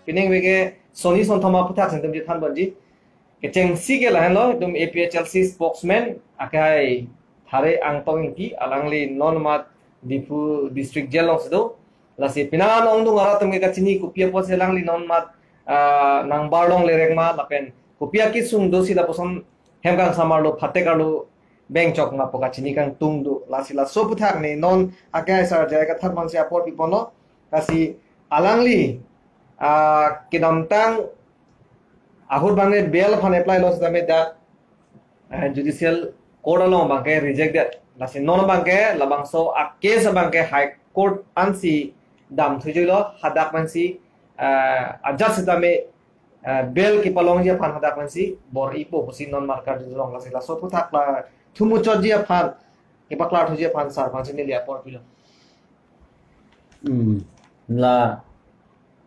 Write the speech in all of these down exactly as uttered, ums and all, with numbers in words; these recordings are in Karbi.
Pining veke soni sonthom aphuthak sendum ji than bonji. Kechengsi ke lahenlo, itum A P H L C spokesman, akai Thare Angtong Ingti, alangli non mat Diphu District Jail alongsi do. Lasi penang ongdung arat atum ke kachini kopi apotsi alangli non mat, ah, nang barlong lerek ma, lapen kopi akesung dosi lapuson hem kangsamar lo, phatek arlo bengchok ma pu kachini kangtung do. Lasi laso aphuthak ne non akai sar jai kathar mansi apor piponlo. Lasi alangli, ah, kedamtang ahut abang ne bail aphan apply lo setame dak, eh, judicial court along abangke reject det. Lasi non abangke labangso a-case abangke High Court ansi dam thujuilo, hadak mansi, eh, ajat setame, eh, bail kepalongji aphan hadak mansi bor-ipo pusi non markar jilong. Lasi laso aphuthak la thumuchotji aphan, kepaklar thuji aphan sar aphansi neli apor pilo. Hmm. La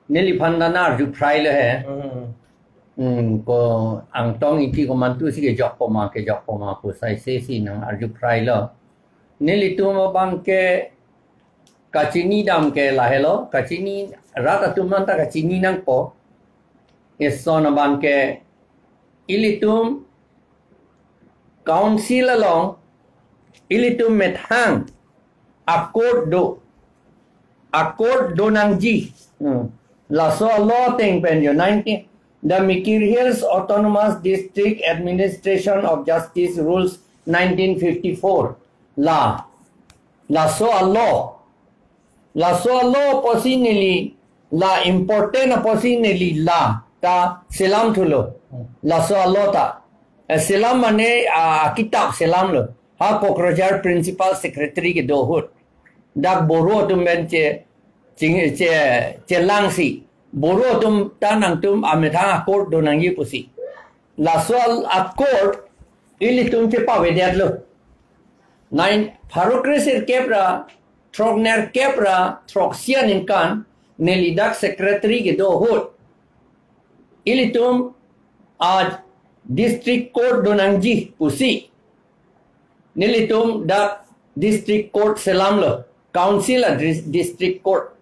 neliphan ta nang arju phrailo he. Hmm. Hmm, ko Angtong Ingti komantusi kejok poma, kejok poma pu sai sesi nang arju phrailo. Nelitum abangke kachini dam ke lahelo, kachini rat atum anta kachini nangpo. Eson abangke ilitum council along ilitum methang a-court do, a-court do nangji. Hmm. Laso a-law ateng pen jo, nineteen, the Mikir Hills Autonomous District Administration of Justice Rules nineteen fifty-four. La, laso a-law, laso a-law apotsi neli, la important apotsi neli la ta selam thulo. Laso a-law ta, eh, selam mane, ah, kitap selamlo. Ha Kokrajhar Principal Secretary kedo ahut, dak Boro atum pen che, ching, che, chelangsi, Boro atum ta nangtum amethang a-court do nangji pusi. Laso a-court ilitum chepavedetlo. Nine, pharo kresirkep ra throknerkep ra throksi aningkan, neli dak secretary kedo ahut, ilitum a-district court do nangji pusi nelitum dak district court selamlo, council a-dis-, district court.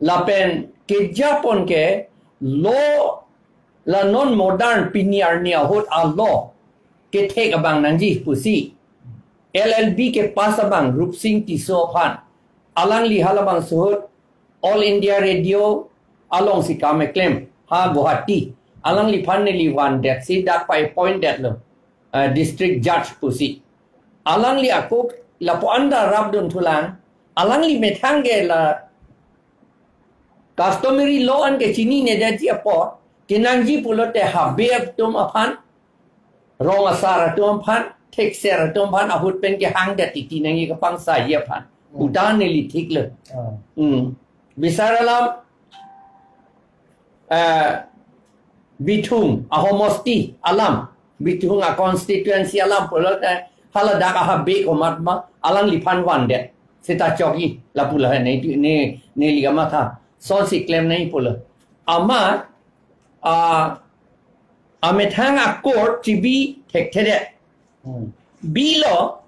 Lapen kejapon ke law, la non modern pini arni ahut a-law kethek abang nangji pusi L L B kepass abang Rupsing Tisso aphan, alangli halabangso ahut All India Radio alongsi kam keklem ha Guwahati, alangliphan neli vandetsi dak pa-appoint detlo, eh, district judge pusi. Alangli ako lapu-an ta rapdun thulang, alangli methang ke la customary law an kechinine detji apot, kenangji pulote habe atum aphan, rong asar atum aphan, thekser atum aphan ahut pen kehangdet titi nangji, kapangsai aphan. Hmm. Uta neli thiklo. Ah. Hmm. Bisar alam, eh, Bithung ahomosti alam, Bithung a-constituency alam pulote, eh, haladak ahabe komat ma alangliphan vandet. Seta chokji lapu la ne, ne, neli kamatha. Sonsi klem nangji pulo. Amat, ah, amethang a-court chibi thekthedet. Hmm. Bilo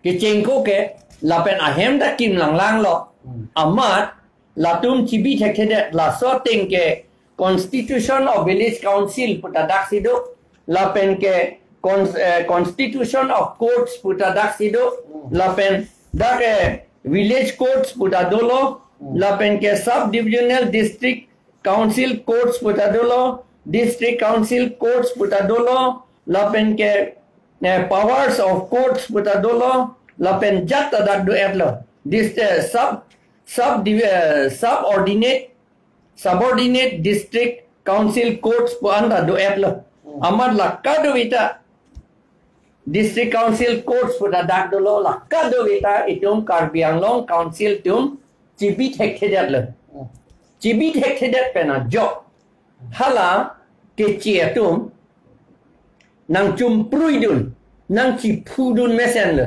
kechengko ke lapen ahem ta kim langlanglo. Hmm. Amat latum chibi thekthedet, laso ateng ke Constitution of Village Council pu ta daksi do, lapen ke cons-, eh, Constitution of Courts pu ta daksi do, Hmm. lapen dak, eh, Village Courts pu ta dolo, Hmm. lapen ke Sub Divisional District Council Courts pu ta dolo, District Council Courts pu ta dolo, lapen ke, eh, Powers of Courts pu ta dolo, lapen jat ta dak do-etlo. Dis-, eh, sub, sub divi-, eh, subordinate, subordinate District Council Courts pu an ta do-etlo. Hmm. Amat la kadokave ta District Council Courts pu ta dak dolo, la kadokave ta itum Karbi Anglong Council atum chibi thekthedetlo. Hmm. Chibi thekthedet pen ajok hala keche atum nangchumprui dun, nangchiphu dun mesen lo.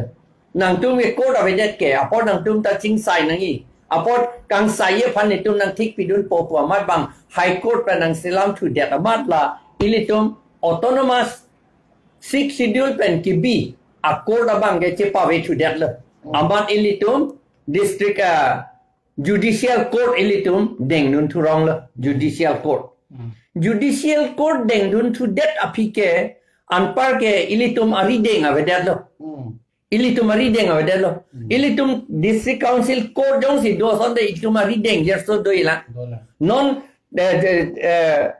Nangtum ke court avedet ke, apot nangtum ta chingsai nangji. Apot kangsai aphan itum nangthik pidunpo pu amat bang High Court pen nangselam thudet amat la ilitum autonomous Sixth Schedule pen kibi a-court abang ke chepave thudetlo. Hmm. Amat ilitum district, ah, judicial court ilitum dengdun thuronglo, judicial court. Hmm. Judicial court dengdun thudet aphi ke anpar ke ilitum arideng avedetlo. Hmm. Ilitum arideng avedetlo. Hmm. Ilitum District Council court jongsi do asonte itum arideng jerso dolang. Dolang. Non, eh, eh, eh,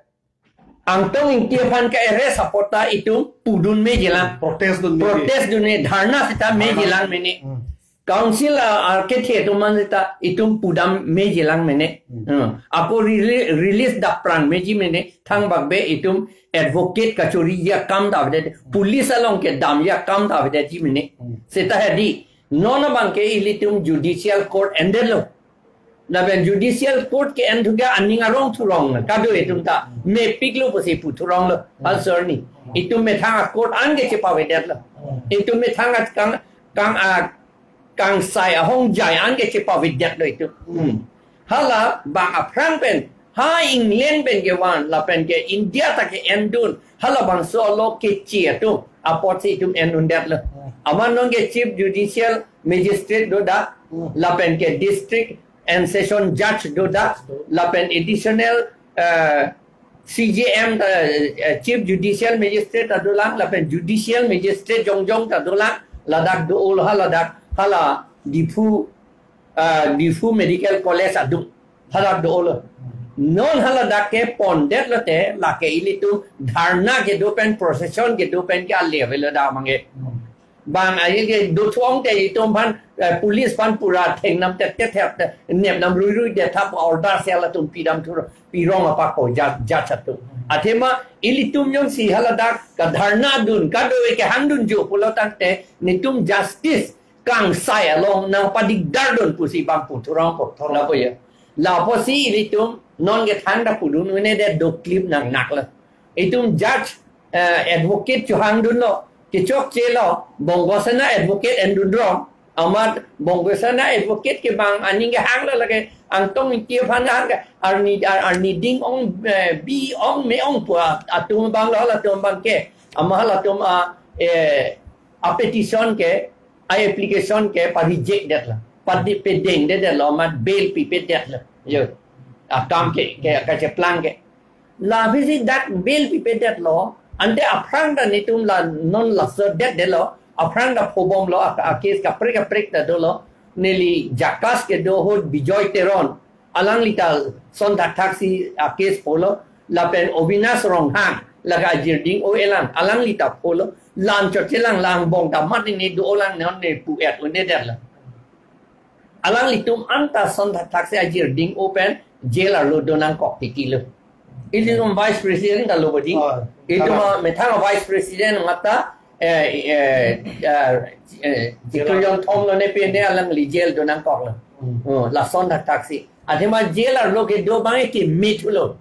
Angtong Ingti aphan ke arrest apot ta itum pudun mejilang. Protest dun meji. Protest dun me, dharna seta mejilang mene. Hmm. Council a, a kethe atum an seta itum pudam mejilang mene. Hmm. Hmm. Ako rele-, release daprang meji mene. Thangbak be itum advocate kachoriji akam ta avedet. Police along kedamji akam ta avedetji mene. Hmm. Seta hedi. Non abang ke ilitum judicial court endetlo. Lapen judicial court ke-en thu ke aning arong thurong kadokave atum ta mepiklo pusi pu thuronglo. Answer ni. Itum methang a-court an ke chepavedetlo. Itum methang a kang, kang a kangsai ahongjai an ke chepavedetlo itum. Hmm. Hala bang aphrang pen, ha England pen kevan, lapen ke India ta ke-endun, halabangso alo kechi atum apotsi itum en-undetlo. Hmm. Amat non ke Chief Judicial Magistrate dodak, Hmm. lapen ke District and Session Judge dodak, Judge do. Lapen Additional, eh, C J M, eh, eh, Chief Judicial Magistrate ta dolang, lapen Judicial Magistrate jongjong ta dolang, ladak do-olo ha ladak, hala Diphu, eh, Diphu Medical College adung, hadak do-olo. Non haladak ke pondetlote, lake ilitum dharna kedo pen, procession kedo pen ke ale avelo dak abang ke. Hmm. Bang aye ke do thong te itum aphan, eh, police aphan pura thengnam te te thep te nepnam rui rui te thap order si halatum pidam thur pirong apako judge, judge atum. Athema ilitum jongsi haladak kadharna dun, kadokave kehangdun jo pulo tangte netum justice kangsai along nangpadikdar dun pusi bang pu thurong ko. Thurong. Lapu ya. Lapusi ilitum non ke thangta pudun une de doklip nangnaklo. Itum judge, eh, advocate chohangdunlo, kechokchelo, Bongo Sena advocate endunrong, amat Bongo Sena advocate ke bang aning kehanglo lake Angtong Ingti aphan hang ke arni, ar-, arni ding ong, eh, bi ong me ong pu atum abanglo, halatum abang ke, amat halatum a, eh, a-petition ke, a-application ke pa-reject detlo, padi-, pedengdedetlo, amat bail pipedetlo. Yo. Akam ke, ke, kacheplang ke. Lapusi dak bail pipedetlo, ante aphrang ta netum la non laso detdetlo, aphrang ta phobomlo, a, a-case kaprek kaprek ta dolo, neli JACAS kedo ahut Bijoy Teron, alangli ta son thakthak si a-case pholo, lapen Avinash Ronghang, lake ajirding o elang, alangli ta pholo, lam chotchelang lang bong ta mat ne do-olang non ne pu-et undedetlo. Alanglitum anta son thakthak si ajirding o pen jail arlo donangkok titilo. Ilitum vice president ta lo bodi. Oh, itum tama. A methang vice president mata, eh, eh, eh, eh, jail. Jitu yon thom lo ne pen ne alangli jail donangkoklo. Hmm. Oh, lason thakthak si. Athema jail arlo kedo abang ke mithulo.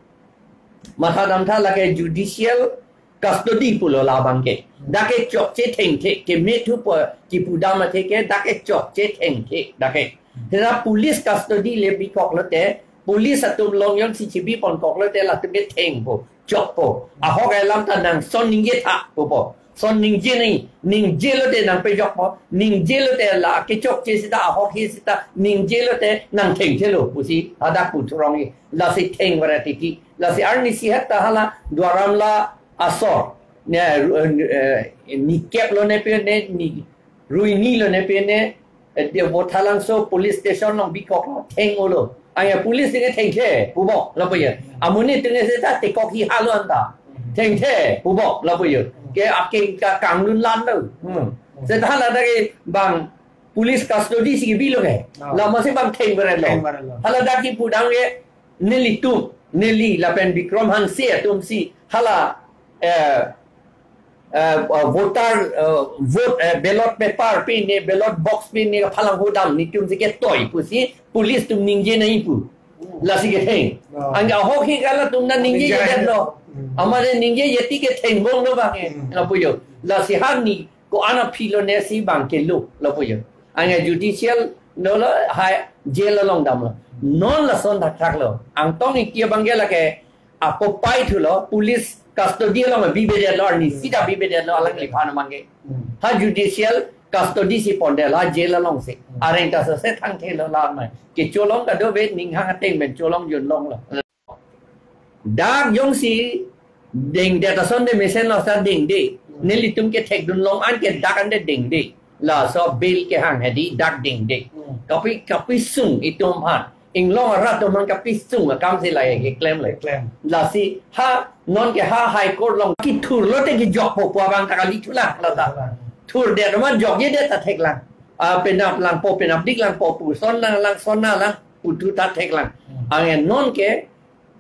Matha damtha lake judicial custody pulo labang ke. Dak ke chokche thengthe, kemethupo kipudam athe ke, dak ke chokche thengthe, dak ke. Tera police custody le bikoklote, police atum along jongsi chibi ponkoklote latum ke thengpo, chokpo. Ahok alam ta nang son ningje tha, pupo. Son ningje nai, ningjelote nangpejokpo, ningjelote la kechokche seta, ahokhi seta, ningjelote nang thengthelo, pusi, hadak pu thurong-i, lasi thengvara titi. Lasi arnisi heta hala Duar Amla asor. Ne, eh, eh, nikep lo ne pen ne, ni, ruini lo ne pen ne, eh, de Vothatlangso police station along bikoklo, theng-olo. Aya police ne thengthe, pupo, lapu ya. Amonit atum ke seta tekok hi halo anta. Thengthe, pupo, lapu ya. Ke aking ka kanglun lan lo. Hmm. Seta hala dak ke bang police custody si kebilo ke. Ah. Lama si bang thengverelo. Thengverelo. Hala dak kipudam ke nelitum, neli lapen Bikram Hanse atum si hala, eh, eh, eh, voter, eh, vote, eh, ballot paper pen ne, ballot box pen ne kaphalang hodam netum si ketoi pusi police atum ningje nai pu. Lasi ketheng. Ah. Anke ahokhi ke latum ta ningje. Ningje. Jedetlo. Hmm. Amat ningje jeti ke thengbomlo bang ke. Hmm. Lapu yo. Lasi harni ko-an aphi lo ne si bang kelo, lapu yo. Anke judicial dolo hai jail along damlo. Non lason thakthak lo. Angtong Ingti abang ke lake akopai thulo, police custody along bibedetlo, arnisi ta bibedetlo, alangliphan abang ke. Hmm. Ha judicial custody si pondetlo, ha jail along si. Hmm. Areng ta sese thangthelo lamai. Kecholong kadokave ning hang ateng pen cholong junlonglo. Dak jongsi dengdet ason de mesen lo sa dengde. Hmm. Nelitum kethekdun long an ke dak an de dengde. Laso bill kehang hedi dak dengde. Hmm. Kapi, kapisung itum aphan. Inglong arat atum aphan kapisung akam si lahei keklem le. Keklem. Lasi ha non ke ha High Court along kethur lote kejokpo pu abang ta kali thulang la ta. Thulang. Thurdet amat jokjedet ta theklang. Ah, penap langpo, penapdik langpo, pu son lang, lang son lang, pu thu ta theklang. Hmm. Anke non ke,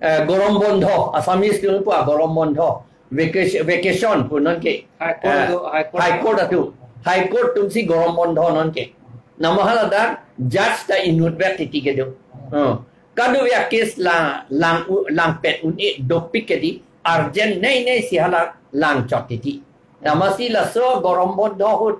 eh, gorom bondho, Assamese atum pu gorom bondho, vacation, vacation pu non ke, High Court eh, atum, High Court High Court atum. Atum, High Court atum si gorom bondho non ke. Namo haladak judge ta inutvet titi kedo. Hmm. Kadokave case la lang u-, langpet un-e dopik ke di, urgent nei nei si hala langchot titi. Amatsi laso gorom bondho ahut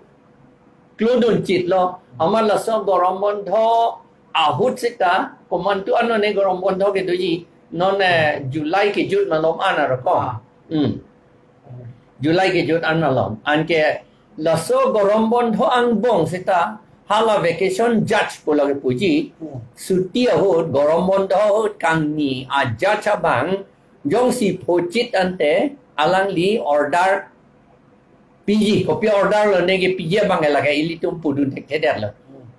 klodun chitlo. Amat laso gorom bondho ahut seta komantu ano ne gorom bondho kedoji, non, eh, July kejut malom an aro ko. Ah. Hmm. July kejut an malom. Anke laso gorom bondho angbong seta hala vacation judge pu lake puji. Hmm. Suti ahut, gorom bondho ahut kangni a-judge abang jongsi phochit ante alangli order piji, kopi order lo ne ke piji abang ke lake ilitum pudun thekthedetlo.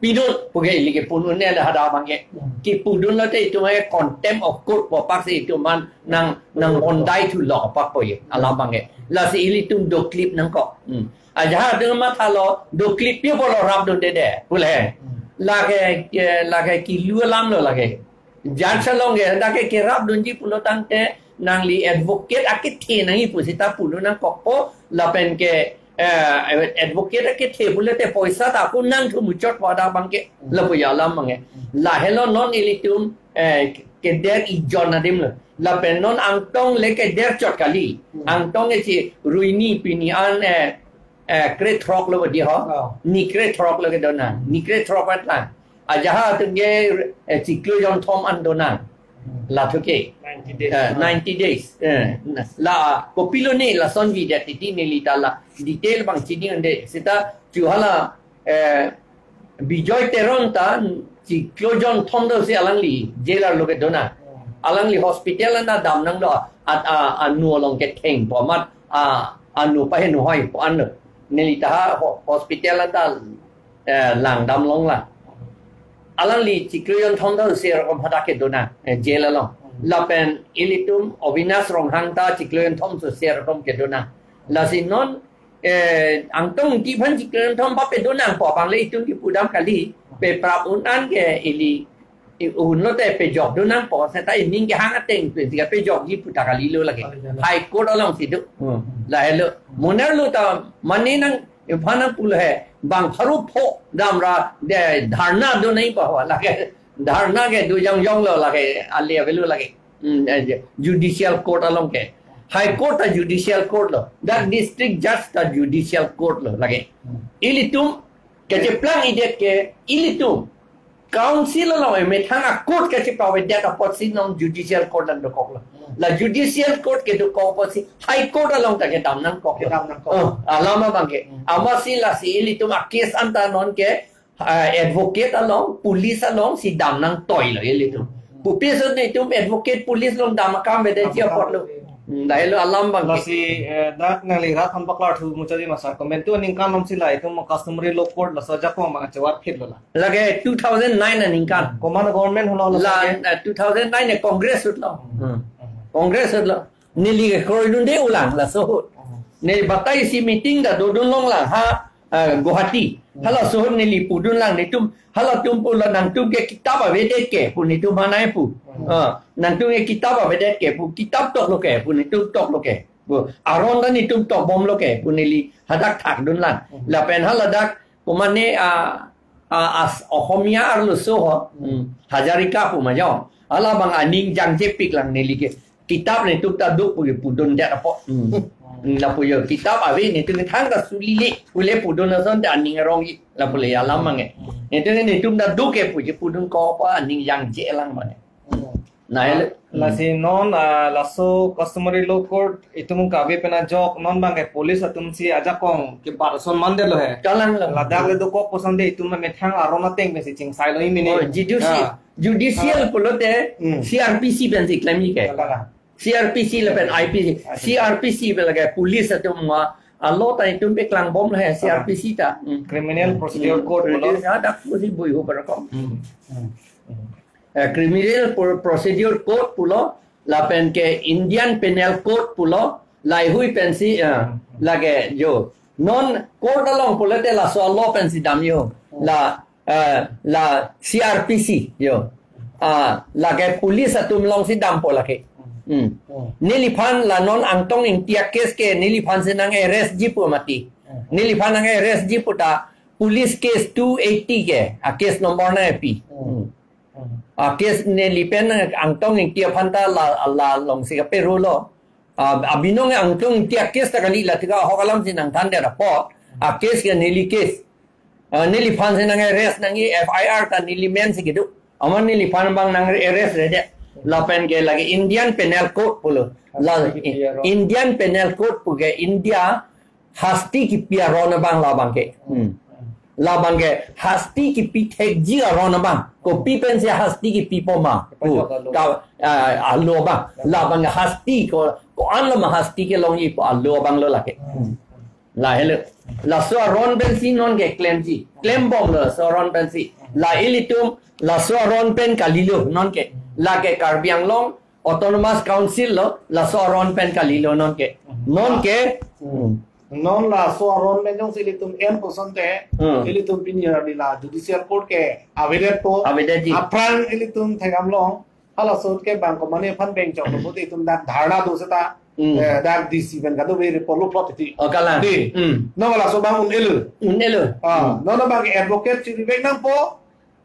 Pidun pu ke ili ke pudun ne ada hada abang ke. Kepudun lote itum ke contempt of court pu apak si itum aphan nang, nang bondai thu lo apak po ye alam abang ke. Lasi ilitum doklip nangkok. Hmm. Ajahak atum mathalo doklip pi pulo rapdunde de pu le. Lake, eh, lake kilu alam lo lake. Judge along ke, dak ke kerapdunji pulo tangte nangli advocate akethe nangji pu seta pudun nangkokpo, lapen ke, eh, advocate akethe pulote poisa ta ako nangthu muchot pu adak abang ke, lapu alam abang ke. Lahelo non ilitum, eh, keder ijon adim lo. Lapen non angtong le keder chot kali. Hmm. Angtong ke chi ruini pini an, eh, eh, krethrok lo di ho. Oh. Ni krethrok lo kedo nang. Ni krethrok atlang. Ajahak atum ke, eh, chiklo jonthom an do nang. Hmm. Lathu ke. Ninety days. Eh, ninety days. Eh, na, la, kopilo ne lason videt titi neli ta la detail abang chini un-e. Seta chu hala, eh, Bijoy Teron ta chiklo jonthom do si alangli jail arlo kedo nang. Hmm. Alangli hospital anta damnang do at, a, anu along kethengpo amat, a, anu paheno hoipo anlo. Neli ta ha ho-, hospital anta, eh, langdam longlang. Alangli chiklo jonthom do si arokom hadak kedo nang, eh, jail along. Hmm. Lapen ilitum Avinash Ronghang ta chiklo jonthom do si arokom kedo nang. Lasi non, eh, Angtong Engti aphan chiklo jonthom papedo nangpo abang le itum kepudam kali, peprap un an ke ili, i-, un lote pejokdun nangpo, seta ining kehang ateng pen si kapejokji pu ta kalilo lake. Kalilo. High Court along si do. Hmm. Lahelo. Moner lo ta mane nang, iphan nang pulo he, bang pharo pho damra de dharna do nangpo ho lake. Dharna ke do jongjong lo lake, ali avelo lake. Hmm, eh, judicial court along ke. High Court ta judicial court lo. Dak district judge ta judicial court lo lake. Ilitum kecheplang-idet ke ilitum council along emethang a-court kechepavedet apotsi non judicial court an dokoklo. La judicial court kedokok apotsi High Court along ta kedam nangkok. Kedam nangkok. Oh, alam abang ke. Hmm. Amatsi lasi ilitum a-case anta non ke, ah, advocate along, police along si dam nangtoilo ilitum. Pu pi ason itum advocate police along dam akam avedet ji apotlo. Dam akam. Hmm, lahelo alam abang ke. Lasi, eh, dak nangli rat aphan paklarthu muchotji ma sir. Komantu aningkan along si la itum customary law court laso ajakong abang chevar phitlo la? Lake two thousand nine aningkan. Komat government holo la la, sir? Eh, two thousand nine e Congress ahut lo. Hmm. Congress ahut lo. Neli ke kroidunde ulang laso ahut. Neli batai isi meeting ta dodun longlang ha, ah, Guwahati. Halaso ahut neli pudunlang netum, halatum pulo nangtum ke kitap avedet ke pu netum hanai pu. Ah, nangtum ke kitap avedet ke pu, kitap toklo ke pu netum toklo ke pu. Aron ta netum tokbomlo ke pu neli hadak thakdunlang. Lapen haladak komat ne, ah, ah, as Ohomia arloso ho. Hmm. Hazarika pu ma jo. Hala abang aning jangjepiklang neli ke. Kitap netum ta do pu pudundet apot. Hmm. Hmm, lapu jo kitap ave netum thangta sulile, pule pudun ason ta aning arongji. Lapu le alam abang ke. Netum netum ta do ke pu pudunkok apot aning jangjelang abang ke. Hmm. Lahelo. Lasi non, ah, laso customary law court itum kave pen ajok non abang ke police atum si ajakong kebat ason mandetlo he. Kalanglo. Ladak le dokok ason de itum methang aron ateng pensi chingsailo imini. Oh, judicial. Ah. Judicial pulote, hmm, C R P C pensi klemji ke. Kalang. C R P C lapen I P C. C R P C pen lake police atum ma, a-law ta itum peklang bom he, C R P C ta. Hmm. Criminal Procedure Code pulo. Ada kusi bui ho berkom. Hmm. Eh, Criminal Pro-, Procedure Code pulo, lapen ke Indian Penal Code pulo, laheihui pensi, eh, lake jo. Non court along pulote laso a-law pensi dam jo. La, eh, la C R P C jo. Ah, lake police atum alongsi dampo lake. Hmm. Neliphan la non Angtong Ingti a-case ke neliphan si nang-arrest ji pu mati. Neliphan nang-arrest ji pu ta police case two eighty ke, a-case number nangpi. Hmm. A-case neli pen Angtong Ingti aphan ta la, la alongsi kapero lo. Ah, abinong Angtong Ingti a-case ta kali, la tika ahok alamsi nangthandet apot. A-case ke neli case. Ah, neliphan si nang-arrest nangji, F I R ta neli men si kedo. Amat neliphan abang nang-arrest redet. Lapen ke lake Indian Penal Code pulo. La Hasti kipi aron. Indian Penal Code pu ke India hasti kipi aron abang labang ke. Hmm. Labang ke hasti kipi thekji aron abang. Kopi pensi hasti kipipo ma. Pu. Kepajok a-law. Ka, ah, a-law abang. Labang ke hasti ko, ko-an lo ma hasti kelongji pu a-law abang lo lake. Hmm. Lahelo. Laso aron pensi non ke klemji. Klem bomlo laso aron pensi. La ilitum laso aron pen kalilo non ke. Lake Karbi Anglong Autonomous Council lo, laso aron pen kalilo non ke. Non ke. Hmm. Non laso aron pen jongsi ilitum en pusonte, Hmm. ilitum pini arni la Judicial Court ke avedetpo. Avedetji. Aphrang ilitum thekdamlong, halaso ahut ke bang komane aphan bengchok lo, itum dak dharna do seta, Hmm. eh, dak D C pen kadokave report lo plot iti. Oh, kalang. Di. Hmm. Non laso abang un-elo. Un-elo. Ah, Hmm. non abang ke advocate chirivek nangpo.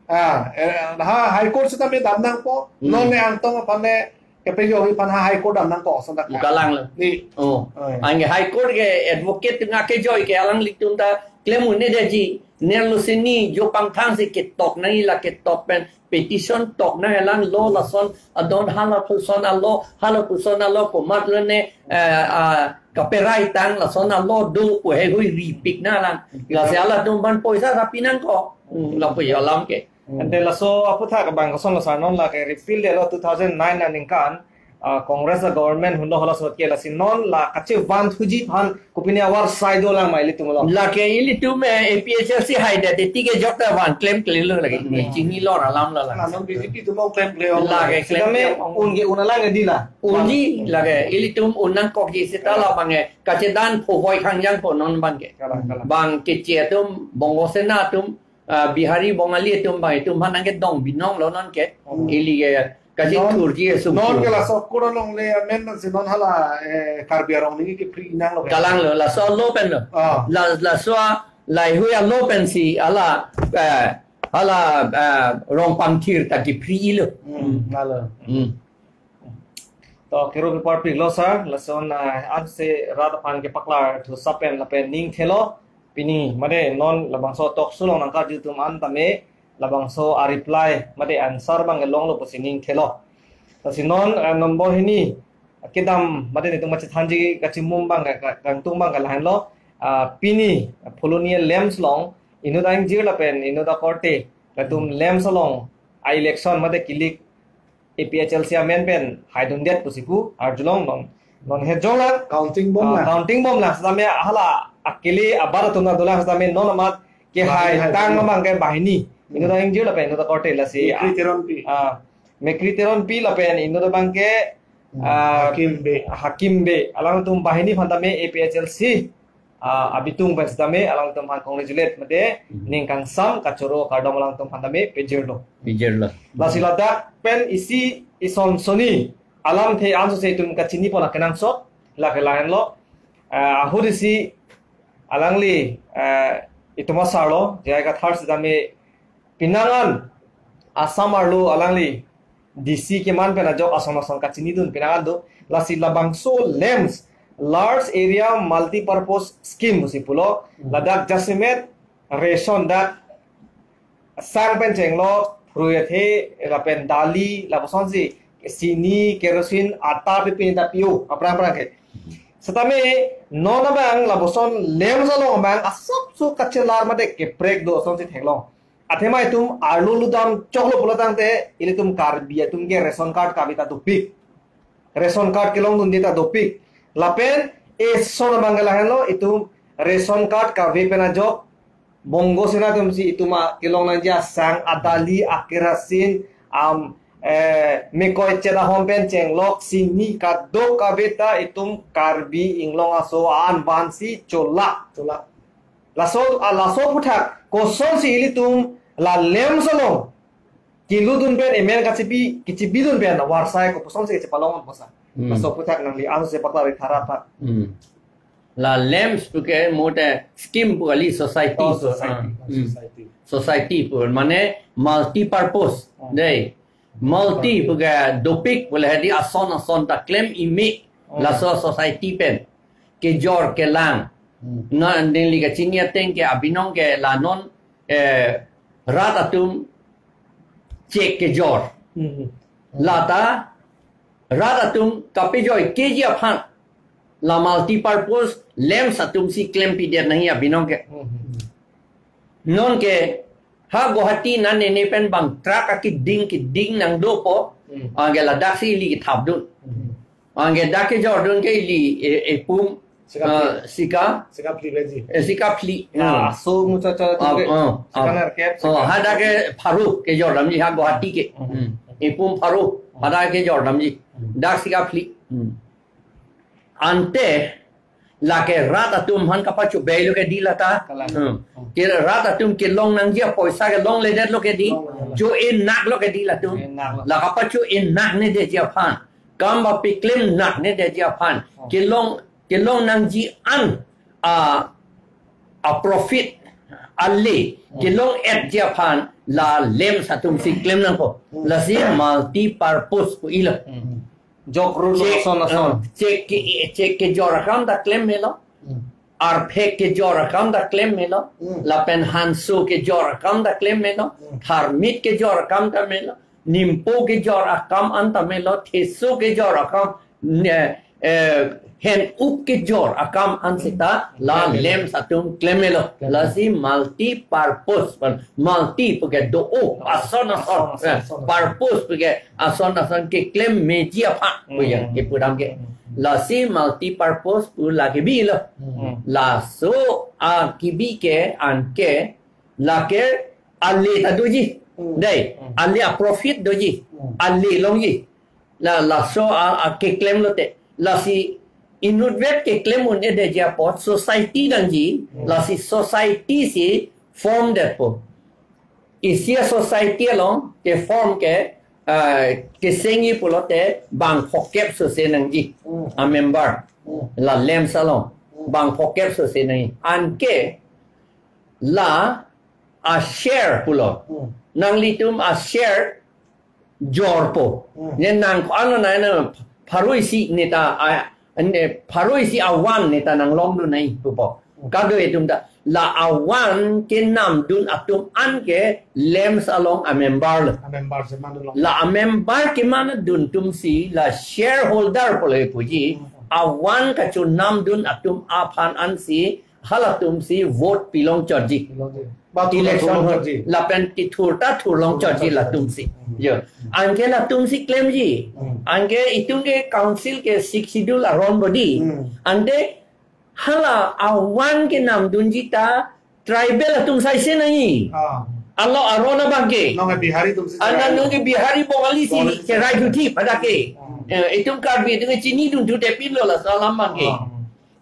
Ah, eh, ha High Court seta me dam nangpo. Hmm. Non le Angtong aphan le kepajokji aphan ha High Court dam nangpo, sontak. Kalang lo. Di. Oh. Oh, ya. Anke High Court ke advocate nga kejoi ke alanglitum ta klem un-edetji. Nerlo sini jo pangthang si ketok nangji, la ketok pen petition tok nang alang lo lason adon, halapuson a-law, halapuson a-law komat lone, eh, ah, kaperai tang lason a-law do pu heihui ripik nang alang. Lasi halatum aphan poisa ta pi nangkok. Hmm, lapu alam ke. Hmm. Ante laso aputhak abang koson lo sir, non lake repeal detlo two thousand nine aningkan, ah, Congress a-government hunlo, halaso ahut ke lasi non la kachevanthuji aphan kopine avarsai dolang ma ilitum along? Lake ilitum, eh, A P H L C haidet, eti kejok ta van klemkle lo lake. Hmm. Chinilo alam lo la. La non B J P atum klemkle lo. Lake sitame klemkle. Un ke un alang edi la. Unji lake ilitum un nangkokji seta labang ke kachedan phovoi khangjangpo non abang ke. Kalang, kalang. Bang Keche atum, Bongo Sena atum, ah, Bihari Bongali atum bang itum aphan nangkedong binong lo non ke. Hmm. Ili ke kachethurji atum. Non ke laso court along le amen si non hala, eh, Karbi arong neli kepri nanglo. Kalang lo, laso a-law pen lo. Ah. La, laso a, laheihui a-law pensi hala, eh, hala, eh, rong pangthir ta kepri lo. Hmm, lalo. Hmm. To kero kepar piklo sir, lason, ah, ansi rat aphan kepaklar thu sapen lapen ning thelo. Pini mate non labangso talk show along nangkarju atum an tame labangso a-reply mate answer abang kelonglo pusi ning thelo. Lasi non, ah, number hini kedam mate netum kachethanji kachimum abang ka, ka, kangtung abang ke lahenlo. Ah, pini Phuloni a-LAMPS along inut a-ingjir lapen inut akorte latum LAMPS along a-election mate kilik A P H L C amen pen haidundet pusi pu arjulong non. Non hejong lang. Counting bomlang. Ah, counting bomlang. Setame hala akele abar atum na dolang setame non amat kehai, bahini hai tang dun. Amang ke bahini. Hmm. Inut a-ingjir lapen inut akorte lasi. Mekri Teronpi. Ah, Mekri Teronpi lapen inut abang ke, hmm, ah, Hakim Bey. Hakim Bey. Alangtum bahini aphan tame A P H L C ah, abitung pen setame alangtum aphan congratulate mate, mhm, ning kangsam kachoro kardom alangtum aphan tame pejirlo. Pejirlo. Lasi ladak pen isi ison soni alamthe ansose itum kachinipon akenangsot lake lahenlo. Ah, ahut isi alangli, ah, itum asarlo, J I Kathar setame penang an Assam arlo alangli D C keman pen ajok ason ason kachinidun penang an do. Lasi labangso LAMPS, Large Area Multipurpose Scheme pusi pulo, hmm, ladak jasemet ration dak sang pen chenglo, phrui athe, lapen dali, lapusonsi, sini, kerosene, atta, pipini ta pi-o, aphrang aphrang ke. Setame non abang lapuson LAMPS along abang asapso kachelar mate keprek do asonsi theklong. Athema itum arlo ludam choklo pulo tangte ilitum Karbi atum ke ration card kaveta dopik. Ration card kelongdunde ta dopik. Lapen eson abang ke lahenlo, itum ration card kave pen ajok Bongo Sena atumsi itum a kelong nangji asang, adali, akerasin, am, eh, mekoi chet ahom pen chenglok, sini kadokave ta itum Karbi Anglong aso an vansi cholak. Cholak. Laso, ah, laso aphuthak kosonsi ilitum la LAMPS along keludun pen, amen kachibi, kachibidun pen, varsai kopusonsi kachepalong, koson. Hmm. Laso aphuthak nangli ansose pakla ri tharat tha. Hmm. La LAMPS puke mote scheme pu kali, society. Oh, pu, society. Ah, hmm. Society. Society pu, mane multi-purpose. Oh. Dei. Multi puke dopik pu le hedi ason ason ta klem imi. Oh. Laso society pen kejor kelang. Hmm. Na neli kachini ateng ke abinong ke la non, eh, rat atum chek kejor. Hmm. Lata rat atum kapejoikeji aphan la multi-purpose LAMPS atumsi klempidet nangji abinong ke. Hmm. Non ke ha Guwahati nane ne pen bang truck akeding keding nang dopo. Hmm. Anke ladaksi ili kethapdun. Hmm. Anke dak kejordun ke ili e, epum, sika ah, phli. Sika. Sika phli beji. Eh, sika phli. Ya, hmm. Aso mucha cha Ah, tu ke. Ah, sika ah. Nerkep, oh, sika. Hadak ke pharo kejordamji ha Guwahati ke. Hmm. Hmm. Epum pharo. Hmm. Hadak kejordamji. Hmm. Dak sika phli. Hmm. Ante lake rat atum aphan kapachobei lo ke di lata. Kalang. Hmm. Hmm. Ke rat atum kelong nangji apoisa ke longledetlo ke di. Longledetlo. Jo-e naklo ke di latum. Jo-e naklo. La kapacho-e naknedetji aphan, kam ba peklem naknedetji aphan. Hmm. Kelong, kelong nangji an a, a profit ale. Hmm. Kelong-etji aphan la LAMPS atumsi klem nangpo. Hmm. Lasi multi-purpose pu ilo. Hmm. Jok ru lo chek, ason ason. Ah, chek ke, chek kejor akam ta klem melo. Hmm. Arphek kejor akam ta klem melo. Hmm. Lapen hanso kejor akam ta klem melo. Hmm. Tharmit kejor akam ta melo. Nimpo kejor akam an ta melo. Theso kejor akam, ne, eh, hen-uk kejor akam an seta la klem melo. LAMPS atum klem melo. Klem melo. Lasi multi-purpose, multi puke do-o, ason ason. Ason ason, eh, ason ason. Purpose puke ason ason keklem meji aphan, hmm, pu ya, kepudam ke. Hmm. Lasi multi-purpose pu lake bilo. Hmm. Laso akibi ke anke lake ale ta doji. Hmm. Dei, hmm, ale a profit doji. Hmm. Ale longji. La, laso a, a keklem lote. Lasi inutvet keklem un-edetji apot society nangji, hmm, lasi society si form detpo. Isi a society along ke form ke, ah, kesengji pulote bang phokep sose nangji. Hmm. A member. Hmm. La LAMPS along. Hmm. Bang phokep sose nangji. Anke la a share pulo. Hmm. Nanglitum a share jorpo. Hmm. Ne nang ko-an lo nai na pharo isi neta a, ne pharo isi avan neta nanglongdun nai pupo. Hmm. Kado-e atum ta la avan kenamdun atum anke LAMPS along a member lo. A member si mandun long. La a member kemandun atumsi la shareholder pulo puji. Hmm. Avan kachonamdun atum aphan ansi halatumsi vote pilongchotji. Pilongchotji. Ba thur election thurlongchotji. Lapen kethur ta thurlongchotji. Thurlongchotji. Latumsi. Hmm. Yo. Anke latumsi klemji. Hmm. Anke itum ke council ke Sixth Schedule aron body. Hmm. Ante hala avan kenamdunji ta tribal atum saise nangji. Ah. Alo aron abangke. Nonke Bihari atumsi. Ana nonke Bihari Bongali si, Bongali si. Cherai juthi pada ke. Hmm. Eh, itum Karbi itum ke chinidun thudepinlo laso alam abangke. Ah.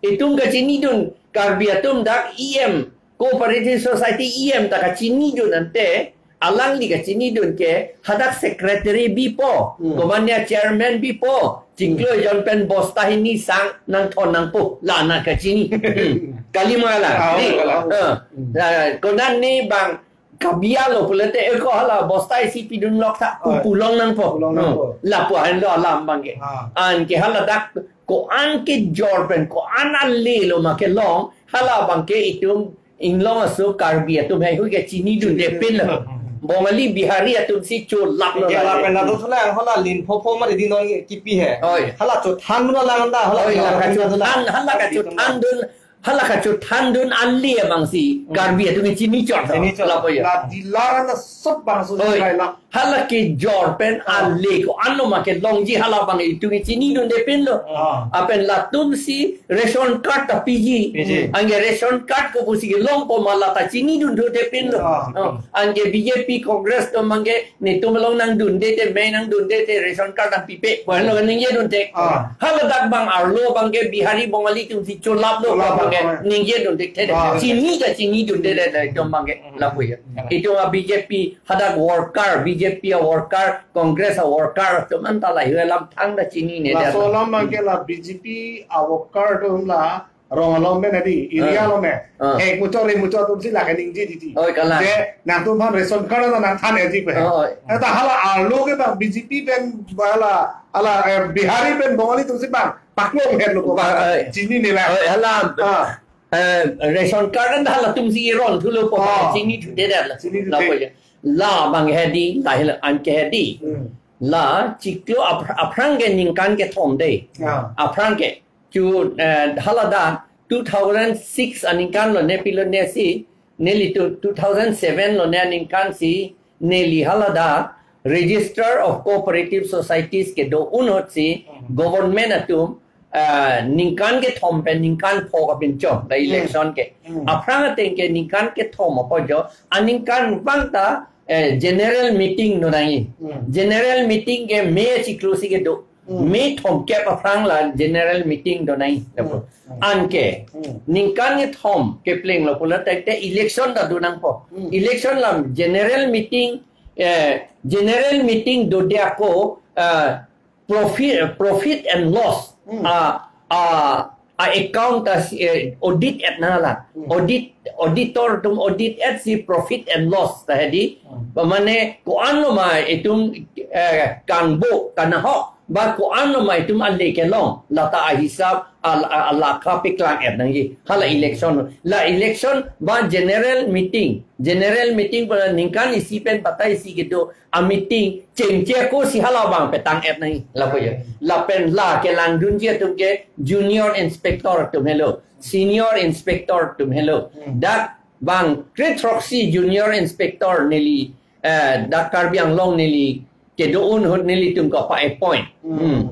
Itum kachinidun, Karbi atum dak E M, Cooperative Society E M ta kachinidun ante, alangli kachinidun ke, hadak secretary bipo, hmm, komatne chairman bipo, chiklo, hmm, jon pen bosta hini sang nangthon nangpo, la nang kachini. Hmm. Kali ma la. Ah, di? Kali. Eh. Hmm. Eh, konat ni bang Kabialo pulote, eh, ko hala bosta isi pidunlok tha, pu, oh, pulong nangpo. Pulong nangpo. Hmm. Lapu henlo alam abangke. Ah. Anke hala dak ko-an kejor pen, ko-an ale lo ma kelong, hala abangke itum Inglong aso Karbi atum heihui ke chinidundepinlo. Hmm. Bongali Bihari atumsi cholaplo. Ke la, lapen la do thula hala lin phopho ma di non kipi he. Oi. Hala chothandunlo lang ta, hala. Oi, la kachothan, hala kachothandun. Hala kachothandun ale abangsi, Hmm. Karbi atum chini chot. Chini chot. Lapu ya. La dealer ana sob bangso Oi. Chini la. Hala kejor pen Ah. ale ko-anlo ma kelongji hala abang itum chinidunde pinlo. Ah. Lapen latumsi ration card ta piji. Piji. Anke ration card ko pusi kelongpo ma la ta chinidunde pinlo. Ah. Oh. Anke B J P Congress atum abangke netum along nangdunde te, mei nangdunde te, ration card nangpipe. Pu henlo ningjedunde. Ah. Haladak abang arlo abangke Bihari Bongali atumsi cholaplo Cholap abangke abang. Ningjedunde te. Ah. Chini ta chinidunde te, te, itum abangke. Hmm. Lapu ya. Hmm. Itum a-B J P hadak worker, B J P a-worker, Congress a-worker, atum anta lahai alam thangta chinine. Laso alam abangke la B J P a-worker atum la rong along pen adi, area Ah. along pen. Ah. Hek muchot re muchot atumsi lake ningje titi. Oi, kalang. Je, nangtum aphan ration card nangthan eji pe. Oi. Eta hala arlo ke bang B J P pen hala, hala, eh, Bihari pen Bongali atumsi bang paklong henlo ko Ba-, bang. Oi. Chinine la. Oi, hala. Ah. Eh, ration card an halatumsi iron thulo po Ah. Chinithude la. Chinithude. Lapu ya. La abang hedi, la hela anke hedi. Hmm. La chiklo apr-, aphrang ke ningkan kethom de. Ah. Aphrang ke. Chu, eh, haladak two thousand six aningkan lone pilone si, neli tu two thousand seven lone aningkan si, neli haladak Register of Cooperative Societies kedo-un ahut si, Hmm. government atum, eh, ningkan kethom pen ningkan pho kapinchong, la Hmm. election ke. Hmm. Aphrang ateng ke ningkan kethom apot jo, aningkan vangta, eh, general meeting do nangji. Hmm. General meeting ke mei chiklo si kedo. Hmm. Mei thomkep aphrang la general meeting do nangji. Hmm. Anke, Hmm. ningkan kethom keplenglo pulo tangte election ta do nangpo. Hmm. Election la general meeting, eh, general meeting dode ako, eh, profit, profit and loss. Hmm. Ah, ah, a-account ta si, eh, audit et nangla. Hmm. Audit, auditor atum audit et si profit and loss ta hedi. Hmm. Ba mane ko-anlo ma itum, eh, kangbo kanahok ba ko-anlo ma itum ale kelong. La ta ahisap al-, al-, alakha paklang et nangji. Hala election. La election ba general meeting. General meeting ba ningkan isi pen batai isi kedo a-meeting chengche ako si hala abang petang et nangji. Lapu ya. Lapen la kelangdunji atum ke junior inspector atum helo, senior inspector atum helo. Hmm. Dak bang kre-throksi junior inspector neli, eh, dak Karbi Anglong neli kedo-un ahut nelitum kapa-appoint. Hmm. Hmm.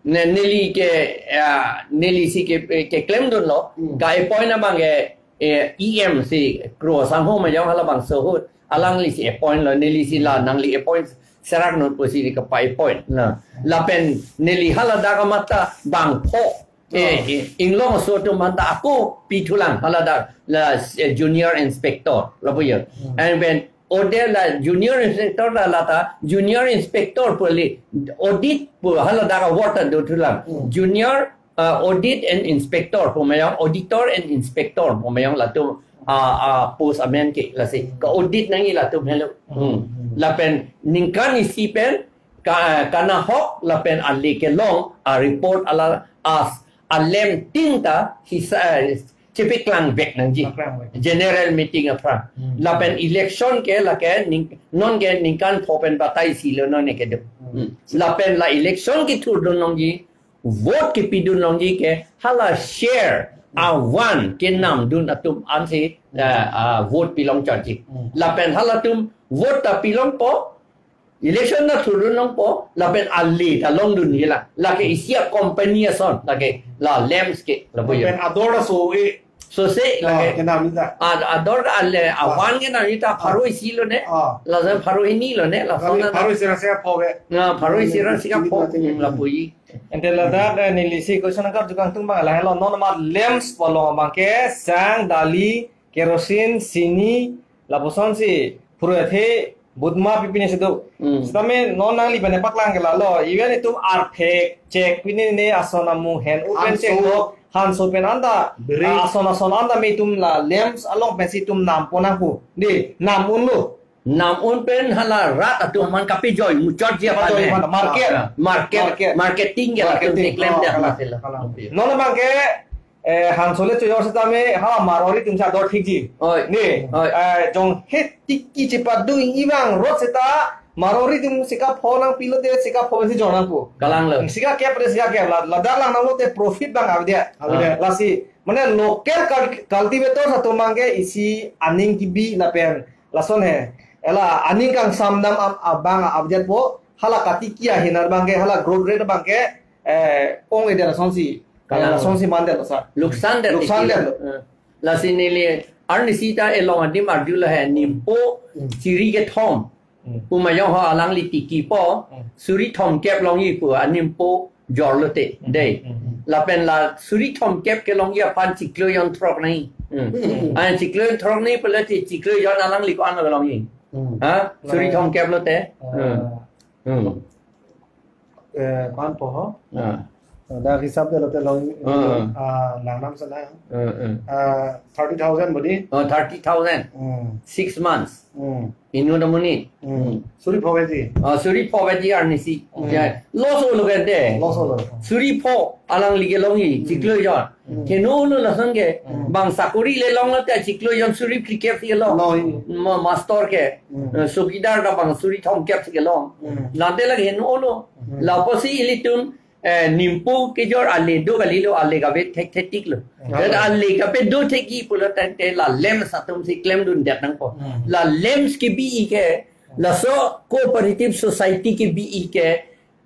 Ne-, neli ke, eh, neli si ke, keklemdunlo. Hmm. Ka-appoint abang ke, eh, E M si Kro Sangho Majong halabangso ahut. Alangli si appoint lo, neli si la nangli appoint serak non pusi neli kapa-appoint. Na, lapen neli haladak amat ta bangpho. Eh, Oh. eh, inglong aso atum aphanta ako pithulang haladak la, eh, junior inspector, lapu ya. Hmm. And when ode la junior inspector la lata, junior inspector pu le audit pu haladak a-word ta dothulang. Hmm. Junior, uh, audit and inspector pu mayang, auditor and inspector pu mayang latum, uh, uh, post amen ke lasi. Ka-audit nangji latum helo. Hmm. Hmm. Lapen ningkan isi pen ka, kanahok lapen ale kelong a-report ala as alemtin ta hisa, eh, chepaklang vek nangji. Paklang vek. General meeting aphrang. Hmm. Lapen election ke lake ning-, non ke ningkan pho pen batai isi lo non ke do. Hmm. Hmm. Lapen la election kethurdun longji, vote kepidun longji ke hala share Hmm. avan kenamdun atum ansi, Hmm. eh, ah, vote pilong chotji. Hmm. Lapen halatum vote ta pilongpo, election ta thurdun longpo, lapen ale ta longdunji la. Lake isi a-company ason, lake la LAMPS ke, lapu ya. Lapen ador ta so-e. So-se, Ah, lake. Kenam ta. Ad-, ador ta ale, Ah. avan kenam ta pharo isi lone. Ah. Lason pharo hini lone, lason Pharo, na. Pharo isi ra sika pho ke. Na, pharo isi ra sika pho, Chini mati. Hmm, lapu ji. Ante ladak, eh, neli si question angkar jukang tung bang lahelo, non amat LAMPS pu along abang ke, sang, dali, kerosene, sini, lapuson si phurui athe, butma pipine si do. Hmm. Sitame non nangli pen paklang ke lalo. Even itum arphek, chek pine ne ason amu hen-u pen Hanso. Chek do. Hanso pen anta. Beri. Ah, ason ason anta me itum la LAMPS along pensi itum nampo nangpo. Di, nam-unlo. Nam-un pen hala rat atum aphan kapejoi muchotji aphan. Kapejoi aphan, market. Ah, market, Market. Marketing ke latum Marketing. Keklem Oh, dia kalang, masih lah. Kalang. Non abang ke, eh, hanso le choyor sitame, ha, marwari atum si ador thikji. Oi. Ne, Oi. Eh, jong het tiki chepadun ing ibang rot seta, Marwari atum sika pho nangpilote sika pho pensi jor nangpo. Kalang lo. Sika kep de sika kep la, ladak lang nanglote profit abang avedet. Avedet. Lasi, mane local cult-, cultivator atum abangke isi aning kebi lapen lason he. Ela aning kangsam dam am-, abang avedet po, hala katiki ahin abangke, hala growth rate abangke, eh, ong-edet lasonsi. Kalang. Lasonsi mandet lo sir. Luksan det. Luksan det lo. Eh. Lasi neli arnisi ta elong adim arjulo he, nimpo Hmm. chiri kethom. Hmm. Pu majong ho alangli tikipo, Hmm. suri thomkep longji pu animpo jorlote, Hmm. dei. Hmm. Lapen la suri thomkep kelongji aphan chiklo jon throk nangji. Hmm. Hmm. An chiklo jon throk nangji pulote chiklo jon alangli ko-an kelongji. Hmm. Ha? Suri Nah. thomkep lote. Ah. Hmm. Hmm. Eh, ko-an po ho? Ah. Dak hisap de lote long, Ah. ah, lang nam sana. Ah, ah. Ah, thirty thousand bodi? Oh, thirty thousand. Hmm. Six months. Hmm. Inut amonit. Hmm. Hmm. Suri pho bedi? Ah, suri pho bedi arnisi. Hmm. Ya, loss olo kente. Loss olo. Suri pho alangli kelongji, Hmm. chiklo jon. Hmm. Heno lo lason ke, Hmm. bang sakori le longlote chiklo jon suri phlikep si kelong. Long. Ma-, master ke. Hmm. Eh, sokidar ta bang suri thomkep si kelong. Hmm. Late lake heno lo. Hmm. Lapusi ilitum, eh, nimpo kejor ale do kalilo, ale kave thekthetik lo. Hmm. Dan ale kave do thekji pulo tangte la LAMPS atumsi klemdundet nangpo. Hmm. La LAMPS kebi ke, laso cooperative society kebi ke,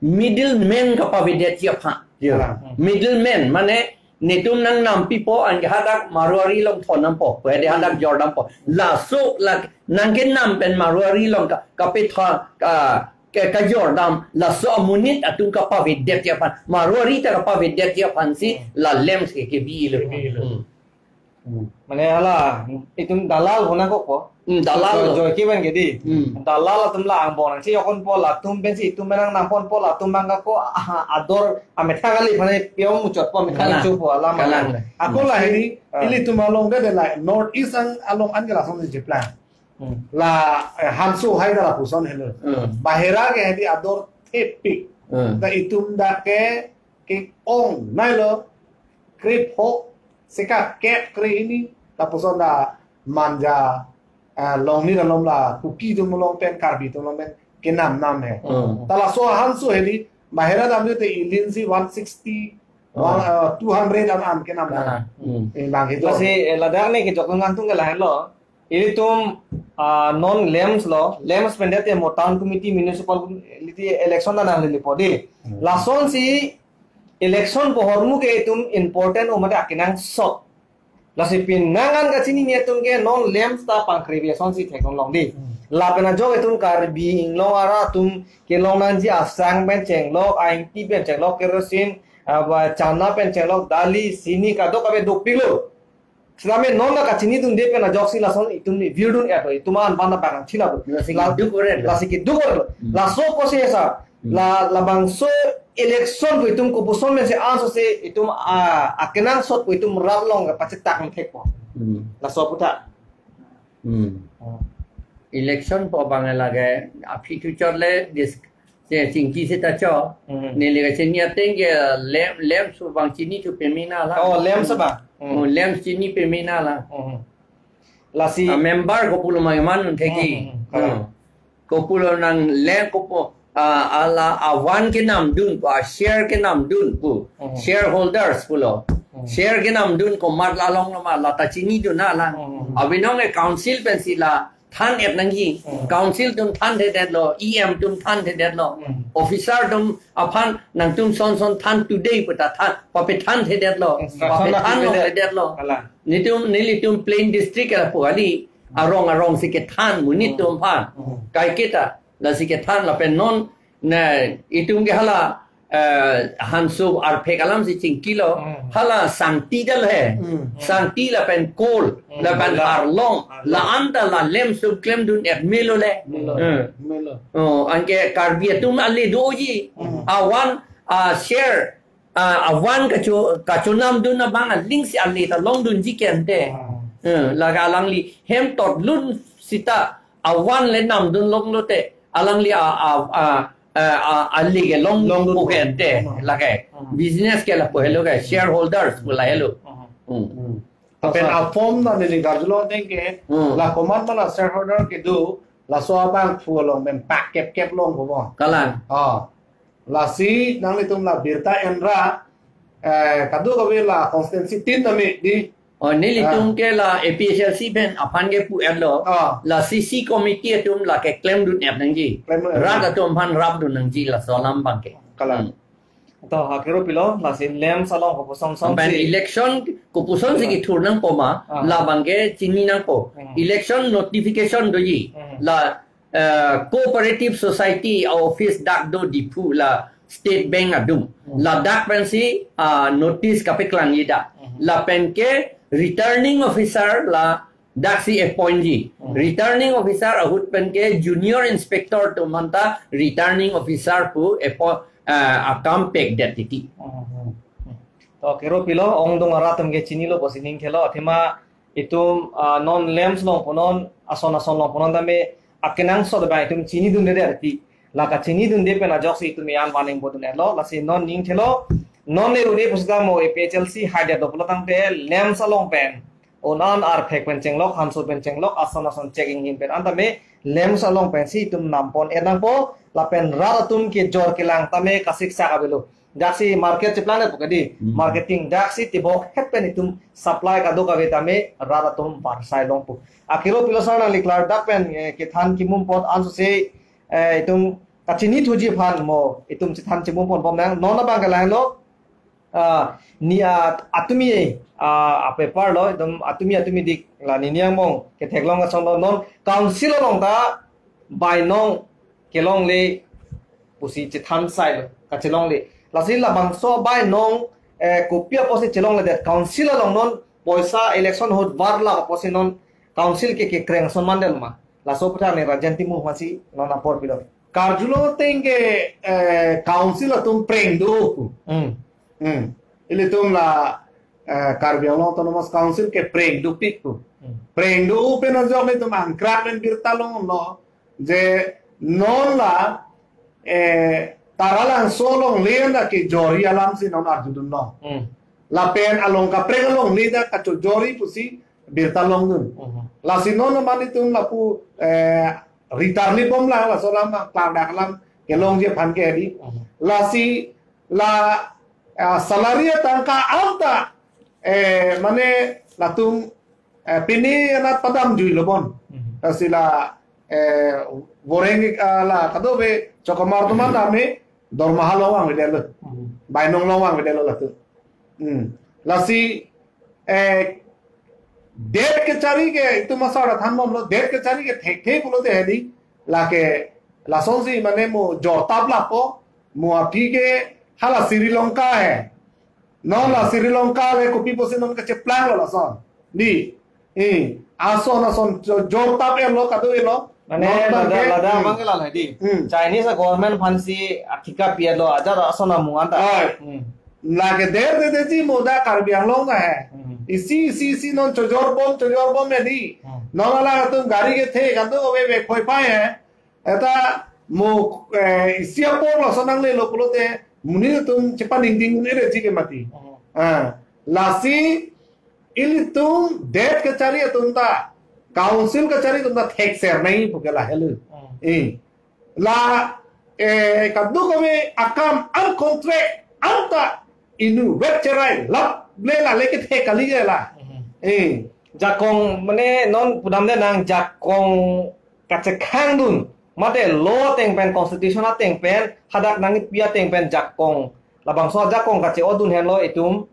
middleman kapavedetji aphan. Ya. Ah. Middleman, mane netum nangnampipo anke hadak Marwari along thon nampo, pwede hadak jor dampo. Laso la nangkenam pen Marwari along ka, kapetha, ka, ka, kajor dam, laso amonit atum kapavedetji aphan. Marwari ta kapavedetji aphansi la LAMPS ke, kebi lo. Kebi lo. Hmm. Hmm. Mane hala, itum dalal ho nangkokpo. Hmm, dalal Joy, lo. Joy Kiban ke di. Hmm. Dalal atum la angbong nangchejokponpo, latum pensi itum pen nangnamponpo, latum abang ako, aha, ador, amethang kali aphan piyong muchotpo, amethang Kalang. Chopo, alam Kalang. Alam. Ako Hmm. la hini, Ah. ilitum along de de la, North East ang along an ke lason si jeplang. Hmm. La, eh, Hanso hai da lapuson helo. Hmm. Bahera ke hedi ador thepik. Hmm. Da itum dak ke, ke-ong nailo, krepho, sika kep kre-hini, lapuson da Manja, eh, Longnit along la, Kuki atum along pen, Karbi atum along pen, kenam nam he. Hmm. Ta laso Hanso hedi, bahera damde te ilinsi one sixty, Oh. one, eh, two hundred an an kenam nam. Ah, hmm. Eh, bang itu. Lasi, eh, ladak ne kejok ngantung ke lahenlo. Ilitum, ah, non LAMPS lo, LAMPS pen det mo town committee, municipality election na nanglipo di. Hmm. Lasonsi election pu ahormu ke itum important o mate akenangsot. Lasi pini nangkan kachinine atum ke non LAMPS ta pangkre-ve asonsi theklong di. Hmm. Lapen ajok itum Karbi Anglong arat atum kelong nangji asang pen chenglok, aingti pen chenglok, kerosene, aba chana pen chenglok, dali, sini kadokave dopiklo. Sitame non la kachinidunde pen ajoksi lason itum ni virdun et lo, itum an bana bang thila lo. Lasi La-, keduk ore lo. Lasi keduk ore lo. Hmm. Laso apotsi sir. Hmm. La, labangso election pu itum kopuson pensi ansose itum a, akenangsot pu itum rat along pachetak thekpo. Hmm. Laso aphuthak. Hmm. Hmm. Election pu abang lake aphi thu chot le dis-, che chingki seta cho. Hmm. Neli kachini ateng ke LAMP, LAMPS abang chini thu pemena la. Oh, LAMPS abang. Hmm. Oh, LAMPS chini pemena la. Hmm. Lasi Ah, member kopulo ma iman thekji. Hmm, hmm, hmm. Hmm. Kopulo nang LAMPS kopu, ah, ala avan kenamdun pu, ah, share kenamdun pu. Hmm. Shareholders pulo. Hmm. Share kenamdun komat la along lo ma la ta chinidun na la. Hmm. Abinong ke council pensi la than-et nangji. Hmm. Council atum thanthedetlo, E M atum thanthedetlo. Hmm. Officer atum aphan nangtum son son than today pu ta than, papethanthedetlo. Instruction papethan la pipede. Longledetlo. Kalang. Nitum, nelitum plain district ke lapu kali, arong arongsi kethan monit Hmm. atum aphan. Hmm. Kaiketa, lasi kethan lapen non, na, itum ke hala, eh, Hanso arphek alamsi chingkilo, Hmm. hala sangti dal he. Hmm. Sangti lapen kol, Hmm. lapen Harlong. Harlong, Harlong. La-an ta la LAMPS atum klemdun-et melo le. Melo. Hmm. Melo. Oh, anke Karbi atum ale doji. Hmm. Avan, ah, share, ah, avan kacho, kachonamdun abang alingsi ale ta longdunji kente. Hmm. Eh, lake alangli hem totlun sita avan le namdun longlote alangli a, a, a, a, a, ale ke long Longdun po kente. Hmm. Lake Hmm. business ke lapu helo ke shareholders pu la helo. Hmm. Hmm. Hmm. Lapen Asa. Aform na neli karjulo ateng ke Hmm. la komat ma la shareholder kedo Laso abangphu along pen pak kep kep longpo. Kalang. Oh. Lasi nanglitum la birta enra, eh, kadokave la constituency tin tame di. Oh, nelitum Ah. ke la A P H L C pen aphan ke pu-etlo. Ah. La C C committee atum la keklem dun-et nangji. Klem dun-et. Rat atum aphan rap dun nangji laso alam abang ke. Kalang. Hmm. To, ha, kero pilo, lasi LAMPS along kopuson son Pen si. Election kopuson si Ah. kethur nangpo ma, Ah. labang ke chini nangpo. Hmm. Election notification doji. Hmm. La, eh, Cooperative Society office dak do Diphu la State Bank adung. Hmm. Ladak pensi, ah, notice kapeklangji dak. Hmm. Lapen ke returning officer la daksi appoint ji. Hmm. Returning officer ahut pen ke junior inspector atum anta returning officer pu appo-, ah, akam pekdet titi. Hmm, hmm, hmm. To kero pilo, ongdung arat atum ke chinilo pusi ning thelo, athema itum, ah, non LAMPS along punon, ason ason along punon tame akenangsot abang itum chinidunde titi. La kachinidunde pen ajoksi itum ian warning bodun-etlo, lasi non ning thelo, non ne rune pusita mo A P H L C haidet do pulo tangte LAMPS along pen un-an arphek pen chenglok, hanso pen chenglok, ason ason chek inghin pen an tame LAMPS along pensi itum nampon-et nangpo, lapen rat atum kejor kelang tame kasiksak avelo. Daksi market cheplang pu kedi, Hmm. marketing daksi tibok het pen itum supply kadokave tame rat atum barsai longpo. Akero pilo sar nangli klardak pen, eh, kethan kimum apot ansose, eh, itum kachinithuji aphan mo itum chethan chimum ponbom nang, non abang ke lahenlo, ah, ni, ah, atumi, ah, apaper lo, itum atumi atumi dik la nini angbong ketheklong asonlo, non council along ta bainong kelongle pusi chethan sailo, kachelongle. Lasi labangso bainong, eh, kopi apotsi chelongledet, council along non poisa election ahut varlap apotsi non council ke kekreng ason mandel ma. Laso aputhak ne rajen timung masi non apor pilo. Karjulong ateng ke, eh, council atum preng do pu. Hmm. Hmm. Ilitum la, eh, Karbi Anglong Autonomous Council ke preng dopik pu. Hmm. Preng do pen ajok ilitum angkrak pen birta longlo. Je non la, eh, Taralangso alongle anta kejorji alam si non arjudunlo. Hmm. Lapen along kaprek alongle ta kachojorji pusi birta longdun. Hmm. Lasi non mane itum lapu, eh, ritar ni bom la, laso alam klardak alam kelongji aphan ke di. Hmm. Lasi la, ah, salary atangka anta, eh, mane latum, eh, pini anat padamjuilo bon. Mhm. Lasi la, eh, voreng, ah, la kadokave chokomar atum an tame dormaha longvangvedetlo. Mhm. Bainong longvangvedetlo latum. Hmm. Lasi, eh, det kachari ke itum asar thanbomlo, det kachari ke thekthe pulote hedi, lake lasonsi mane mo jortap lapo, mo aphi ke hala Sri Lanka he. Non la Sri Lanka le kopi pusi non kacheplanglo lason. Di. Eh, ason ason jo-, jortap-etlo kado-etlo. Mane non abang lada, ke, lada hmm. Abang ke la hedi. Hmm. Chinese government aphansi athika pi-etlo, ajat ason amu anta. Oi. Hmm. Lake der de de ji mo dak Karbi Anglong ta he. Hmm. Isi, isi, isi non chojorbom, chojorbom hedi. Hmm. Non alangtum gari kethe kadokave phoi phai he. Eta mo, eh, isi apor lason nanglelo pulote monit atum chepaningding un-eji ke mati. Hmm. Ah, lasi ilitum det kachari atum ta, council kachari atum ta thekser nangji pu ke lahelo. Hmm. Eh. La, eh, kadokave akam an contract anta inutvet cherai lap le la le kethe kali ke la. Mhm. Eh. Jakong mane non pudamde nang jakong kachekhangdun mate law ateng pen, constitution ateng pen, hadak nangpi ateng pen jakong. Labangso jakong kache-odun henlo itum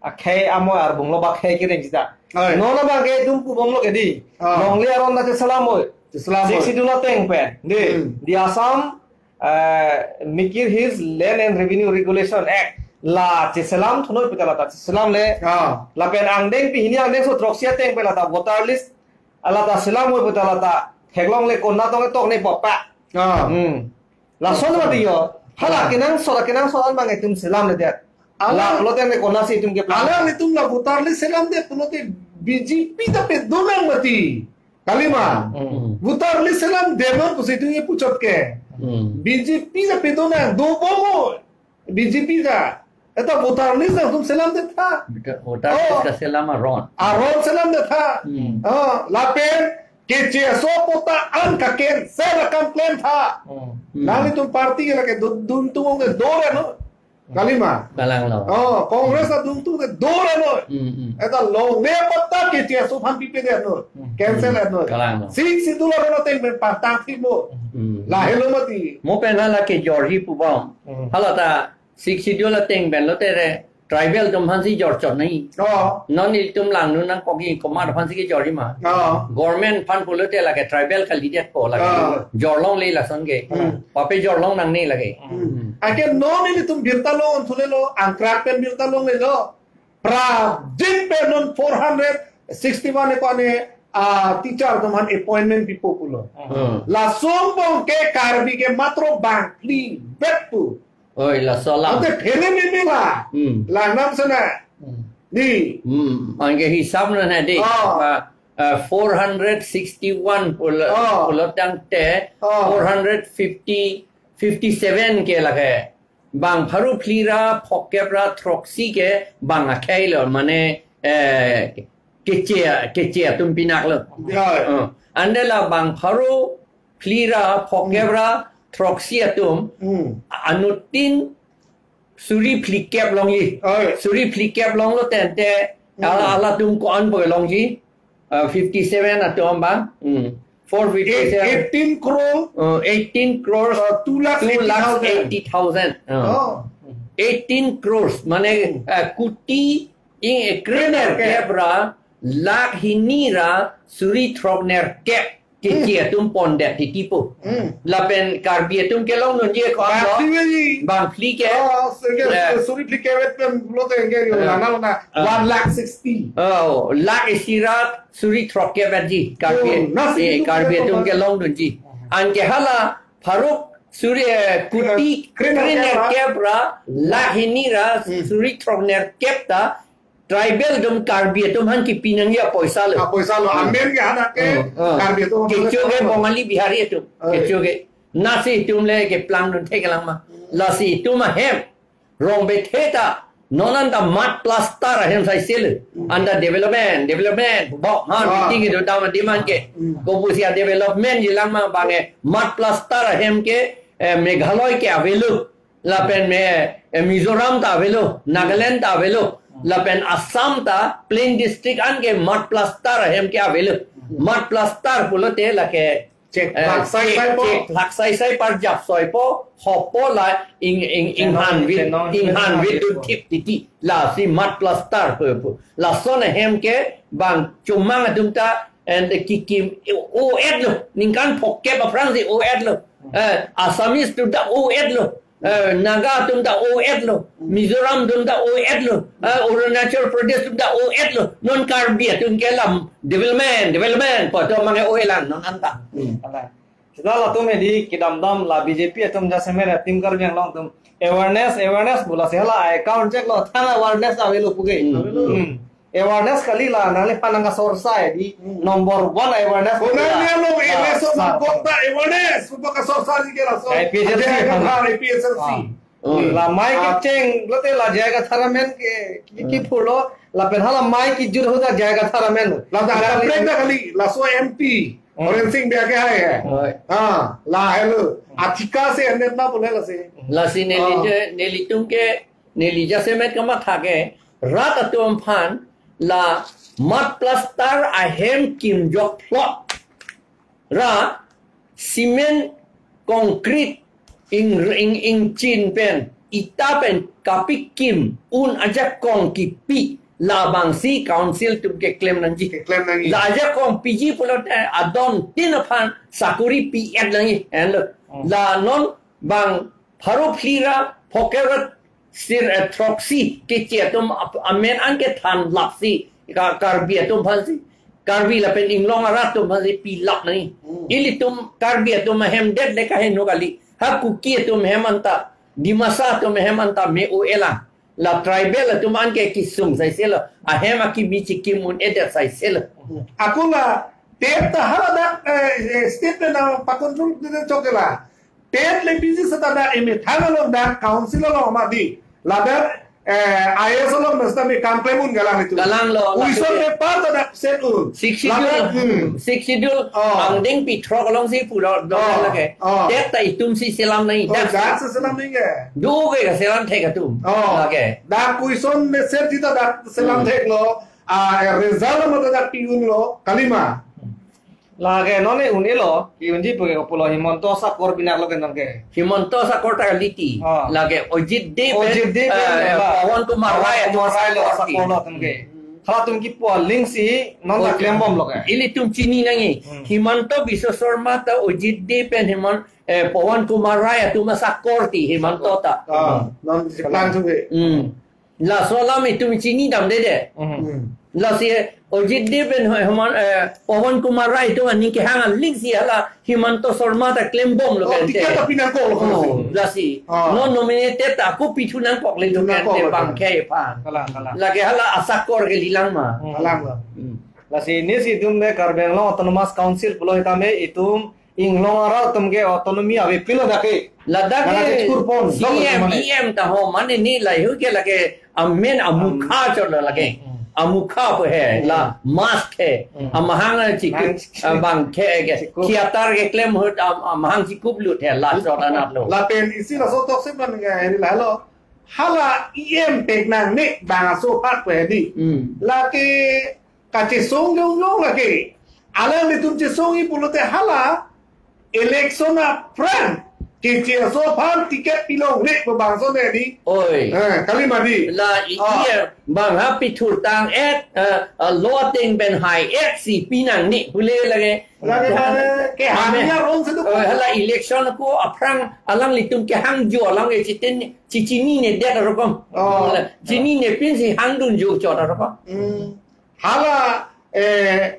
akhei amo arbung lo ba khei kereng sita. Oi. Non abang ke itum pubomlo ke di. Ah. Longle aron na cheselam oi. Cheselam oi. Sixth Schedule ateng pen. Di, hmm. Di Assam, eh, Mikir Hills Land and Revenue Regulation Act. La cheselam thunoi puta lata cheselamle. Ah. Lapen angdeng pini angdengso throksi ateng pen lata voter list. Alata selam oi puta lata theklongle konat tong tong ne popa. Ah. Hmm. Lason mati yo. Hala, ah, kenangsot, kenangsot an abang itum selamledet. Alang, la pulote ne konatsi itum keplang. Alanglitum la voter list selamde pulote B J P ta pedonang mati. Kalima. Hmm. Voter list selamde ma pusi itum ke puchot ke. Hmm. B J P ta pedonang, dobom o. B J P ta. Eta voter list nangtum selamde tha. Voter, voter list, oh, kaselam aron. Aron selamde tha. Hmm. Oh, lapen Keche aso apot ta an ka cancel akam klem tha. Hmm. Nanglitum party ke lake dun, duntung ke dore no. Kalima. Kalang lo. Oh, Congress adungtung ke dore no. Hmm, hmm. Eta longle apot ta keche aso aphan pipe det no. Hmm. Cancel det no. Kalang lo. Sixth Schedule arlo ateng pen pantang thimo. Hmm. Lahelo mati. Mo pen hala kejorji pu bom. Hmm. Hala ta Sixth Schedule ateng pen lote re tribal atum aphansi jorchot nangji. Oh. Non ilitum langdun nangkokji komat aphansi kejorji ma. Oh. Government aphan pulote lake tribal kalidet ko lake. Oh. Jorlongle lason ke. Hmm. Pape jorlong nangne lake. Hmm. Anke non ilitum birta longthu lelo, angkrak pen birta longlelo. Prapjin pen non four hundred sixty-one eko ane, ah, teacher atum aphan appointment pipo pulo. Hmm. Lason angbong ke Karbi ke matro bang phli vet pu. Oi, laso alam. Ante phere meme la. Hmm. La nam sana. Hmm. Di. Hmm. Anke hisab na na di. Ah. Ah, ah, four hundred sixty-one pulo, ah, pulo tangte, ah, four hundred fifty, fifty-seven ke lake. Bang pharo phli ra phokep ra throksi ke bang akhei lo, mane, eh, keche, keche atum pinak lo. Ya. Ah. Ante la bang pharo phli ra phokep ra throksi atum, hmm, anuttin suri phlikep longji. Oi. Suri phlikep longlo tangte, hmm, hala, halatum ko-an pu longji. Uh, fifty-seven atum ba. Hmm. Four fifty-seven. Eight-, eighteen crore. Uh, eighteen crores, uh, two lakhs eighty thousand. Two lakhs eighty thousand. Uh. Oh. Eighteen crores. Mane, uh, kuti ing, eh, krenerkep ra, lakh hini ra suri throknerkep keche atum pondet titi pu. Hmm. Lapen Karbi atum kelongdunji ko-an lo. Bang phli ke. Bang phli ke. Oh, so ke, eh, suri phli ke vet pen lote ke yo, eh, lana lana, eh, one lakh sixty. Oh, lakh isi ra suri throkkep vetji. Karbi, oh, nasi eh, itu Karbi atum kelongdunji. Anke hala pharo suri, eh, kuti, eh, krenerkep ra, krenerkep ra, lakh hini ra, hmm, suri throknerkep ta, tribal atum Karbi atum aphan kipi nangji apoisa lo. Apoisa lo. Hmm. Amen ke hadak ke, hmm, hmm, Karbi atum aphan kecho ke kipi. Bongali Bihari atum. Hmm. Kecho ke. Nasi itum le keplangdun theklong ma. Hmm. Lasi itum ahem. Rong bethe ta. Non anta mud plaster ahem saise lo. Hmm. Anta development, development. Bok han, ah, meeting itu dam demand ke. Hmm. Kopusi a-development jilang ma bang ke mud plaster ahem ke, eh, Meghalaya ke avelo. Lapen me, eh, Mizoram ta avelo, Nagaland ta avelo, lapen Assam ta plain district an ke mud plaster ahem ke avelo. Mud plaster pulote lake, chek, eh, plak sai chek, sai po, chek plak sai sai parjap soi po, hopo la ing, ing, ing han vit, ing han vit dun thip titi. Lasi mud plaster pu, pu. Lason ahem ke bang chomang atum ta, and kikim o-et lo, ningkan phokep aphrangsi o-et lo. Eh, Assamese atum ta o-et lo. Eh, Naga atum ta o-et lo. Mizoram atum ta o-et lo. Eh, Arunachal Pradesh atum ta o-et lo. Non Karbi atum ke lam development, development pu atum mange o-et lang non anta. Hmm. Ala. Sita latum edi kedamdam la B J P atum jasemet Team Karbi Anglong atum awareness, awareness pu lasi hala account check lo, thang awareness avelo puke. Hmm. Hmm. Awareness kali la, nangliphan nangkasorsa edi, hmm, number one awareness. Kona kali la, niya lo, ah, election sa, ma kota awareness, upa kasorsa di ke laso. A P H L C, ajai ka, ah, A P H L C. Ah. Hmm. La mai, ah, kecheng, lote la J I Kathar amen ke, ki, ki, hmm, pulo, lapen hala mai kejut ahut ta J I Kathar amen. La ta, la kaprek ta kali, laso M P, hmm, Horen Sing Bey ke hai hai. Oi. Ah, lahelo. Athika se endet na pule lasi. Lasi neli, ah, je, nelitum ke, neli jasemet kamatha ke, rat atum aphan la mud plaster ahem kimjok phlot ra cement, concrete, ing, ing, ingchin pen, ita pen kapikim un ajakong kipi labangsi council atum keklem nangji. Keklem nangji. La ajakong piji pulote adon tin aphan sakuri pi-et nangji. Henlo. Hmm. La non bang pharo phli ra phokep ra sir, eh, throksi keche atum ap-, amen an kethan lapsi, Ka-, Karbi atum aphansi, Karbi lapen inglong arat atum aphansi pilap nangji. Hmm. Ilitum Karbi atum ahem det le kaheno kali. Ha Kuki atum ahem anta, Dimasa atum ahem anta me o-et lang. La tribal atum an ke kisung saise lo. Ahem akimi chikim un-edet saise lo. Ako la, TET ta haladak, eh, eh, state pen nangpakontrol dede chokela. TET le piji seta dak emethang along dak council along mati. Ladak Eh, I A S along mesti mi kam klem un galang itu. Galang lo, Uison laso ke. Paper ta dak set un. Sixth Schedule, Laga, hmm. Sixth Schedule, Oh. Angdeng pithrok alongsi pura dong Oh. lake. Oh. Dak ta itum si selam nangji. Oh, dak dak si. Si selam nangji ke. Do ke selam thek atum. Oh. Lake. Dak Uison mesti ta dak selam Hmm. thek lo. Ah, eh, result mata dak pi un lo. Kalima. Lake non ne un-e lo, ki unji puke pulo Himanta Sakor binak lo ke non ke. Himanta Sakor ta liti. Ah. Lake Ojit Dey pen, Ojit Dey pen, eh, eh, Pawan Kumar Pawan Rai atum Kumar Rai lo Sakor Sakor lo ti. Atum ke. Hmm. Hala atum kipu alink si non ta Ojit. Klem bom lo ke. Ilitum chini nangji. Hmm. Himanta Biswa Sarma ta Ojit Dey pen Himant, eh, Pawan Kumar Rai atum asakor ti Himanta ta. Ah, non si plan tu ke. Hmm. Laso alam itum chini damde de. Mhm. Hmm. Lasi Ojit Dey pen ho-, homan, eh, Pawan Kumar Rai atum aning kehang alink si hala Himanta Sarma ta klem bom lo Oh, kan ticket te. Ta pinangkok lo Oh, kan si. Lasi. Ah. Non nominated ta ako pithu nangkok le lo Pithu kan te nangkok lo bang kan. Ke pa. Kalang, kalang. Lake hala asakor ke lilang ma. Hmm. Kalang lo. Hmm. Lasi ne si itum ne Karbi Anglong Autonomous Council pulo sitame itum inglong arat atum ke autonomy avepin lo dak ke. Ladak ke mana ke kurpon, C M, dok mane. E M ta ho mane ne lahei ke lake amen amukha Hmm. chot lo lake. Hmm. Amukha pu he, Hmm. la mask he. Hmm. Amahang chikup, Mask. Ah, bang ke ke. Chikup. Theater ke klem hut am-, amahang chikup lut he la chot anat lo. Lapen isi laso tok si man ke heri la lo. Hala E M pek nangne bang aso aphan pu he di. Hmm. Lake kachesong jong jong lake. Alanglitum chesongji pulote hala election aphrang keche aso aphan ticket pilongle pu bangso ne di. Oi. Eh, kalima di. La i Ah. iya bang ha pithurtang et, eh, eh, lo ateng pen hai et si pinangne pule lake. Lake hale ke Ame. Hanya rong sedu. Eh, hala election ko aphrang alanglitum kehang jo alang e chiten chichini ne det rokom. Oh. Hala chini ne pin si hangdun jo chot rokom. Hmm. Hala, eh,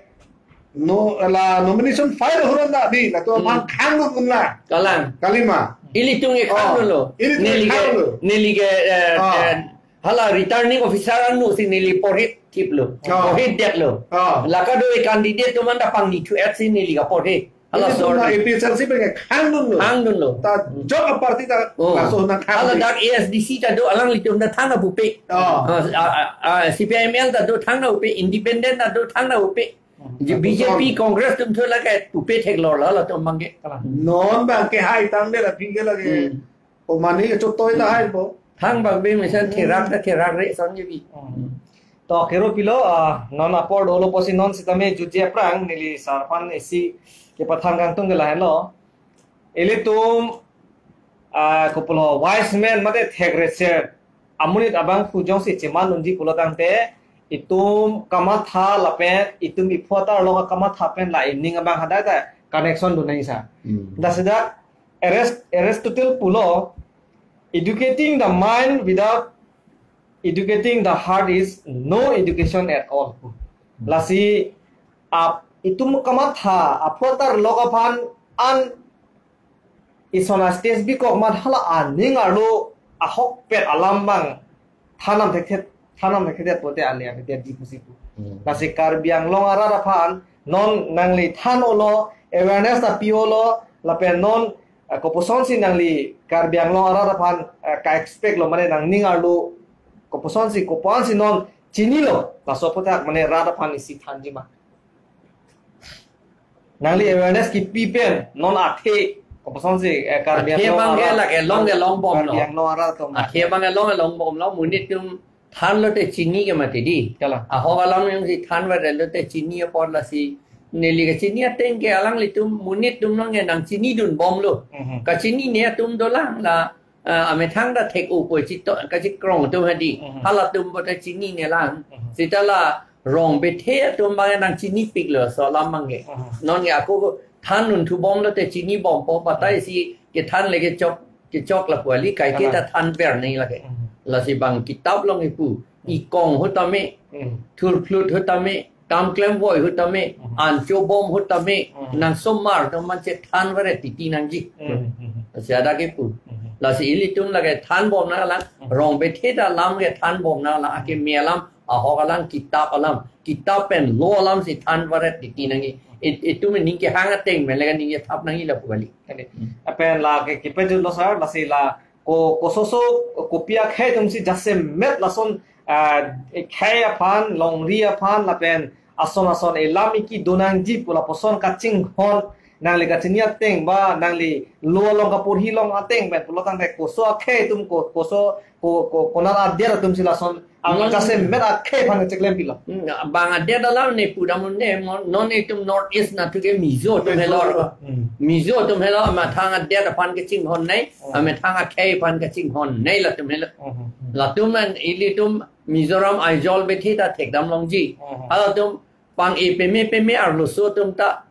no, la nomination file huron da di, la to Hmm. aphan khang lo kunla. Kalang. Kalima. Ilitum e khang Oh, lo. Ilitum e Neli khang ke, lo. Neli ke, eh, Oh. eh, hala returning officer anu si neli porhi thip lo. Oh. Porhi det lo. Oh. La kado e candidate atum anta pangni thu et si neli kaporhi. Hala Ilitum sor na di. A P H L C pen ke khang dun lo. Khang dun lo. Ta jok a party ta Oh. laso na khang Hala di. Dak A S D C ta do alanglitum ta thangna pupe. Oh. Ah, ah, ah, ah, C P I M L ta do thangna pupe, independent ta do thangna pupe. Hmm. Je B J P, Congress atum thu lake pupe theklor lo, latum bang ke. Kalang. Non bang ke hai tangdet aphi ke lake. Hmm. O mane ke chotoi ta hai po. Thang bang be mesen Hmm. therak ta therak re son ke bi. Hmm. To kero pilo, ah, non apor dolo pusi non sitame jutji aphrang neli sar aphan isi kepathang kangtung ke lahenlo. Ilitum, ah, kopulo wise man mate thek reser amonit abangphu jongsi cheman unji pulo tangte itum kamatha lapen itum iphu atar along akamatha pen la ining abang hadak ta connection dun nangji sa. Hmm. Dak si dak Arist-, Aristotle pulo, "Educating the mind without educating the heart is no education at all." Hmm. Lasi ap-, itum kamatha aphu atar along aphan an ison a-stage bikok amat hala aning arlo ahokpet alam bang thanam thekthe, thanam thekthe pote ale akedet di pusi pu. Hmm. Lasi Karbi Anglong arat aphan non nangli than-olo, awareness ta pi-olo, lapen non, eh, kopuson si nangli Karbi Anglong arat aphan, eh, ka-expect lo mane nangning arlo kopuson si kopuson si non chinilo, laso aputhak mane rat aphan isi thanji ma. Nangli awareness kipi pen non athe kopuson si, eh, Karbi Athe Anglong bang ke arat, lake long ke long bom lo. Karbi Anglong arat atum. Athe bang ke long ke long bom lo, monit atum than lote chini ke mati di. Kalang. Ahok alam jongsi than vare lote chini apor lasi neli kachini ateng ke alanglitum monit atum nang ke nangchini dun bom lo. Mhm. Kachinine atum dolang la, ah, amethang ta thek-o po chito, kachikrong atum hadi. Mhm. Halatum bo ta chinine lang. Mhm. Seta la rong bethe atum bang nangchinipik lo laso alam bang ke. Mhm. Non ke ako than un thu bom lote chini bom po, batai Mhm. si kethan le kechok, kechok la pu kali, kaike Kalang. ta than ver nangji lake. Mhm. Lasi bang kitap along ipu, Mhm. ikong ahut tame, Mhm. thurphlut ahut tame, kam klem voi ahut tame, Mhm. ancho bom ahut tame, Mhm. nangsomar atum man chethan vare titi nangji. Mhm. Mhm. Lasi hadak ipu. Mhm. Lasi ilitum lake than bom nanglang, Mhm. rong bethe ta alam ke than bom nanglang, akeme alam, ahok alam, kitap alam, kitap pen lo alam si than vare titi nangji. It-, itum ning kehang ateng pen lake ning kethap nangji lapu kali. Kali. Hmm. Lapen lake kipejut lo sir, lasi la ko, kososo, kopi akhei atumsi jasemet lason, ah, khei aphan, longri aphan, lapen ason ason elam iki donangji pu lapuson kachinghon, nangli kachini ateng ba nangli lo along kaporhi along ateng pen pulotangte koso akhei atum ko, koso ko, ko, konat adet atumsi lason ang Hmm. jasemet akhei aphan kacheklem pilo. Hmm, bang adet alam ne pudam un-e mo, non itum North East natu ke Mizo atum Mizo. Helo. Hmm. Mizo atum helo, methang adet aphan kachinghon nei, Hmm. amethang akhei aphan kachinghon nei latum helo. Hmm. Latum an ilitum Mizoram Aizawl bethe ta thekdam longji. Hmm. Halatum pang-e peme peme arloso atum ta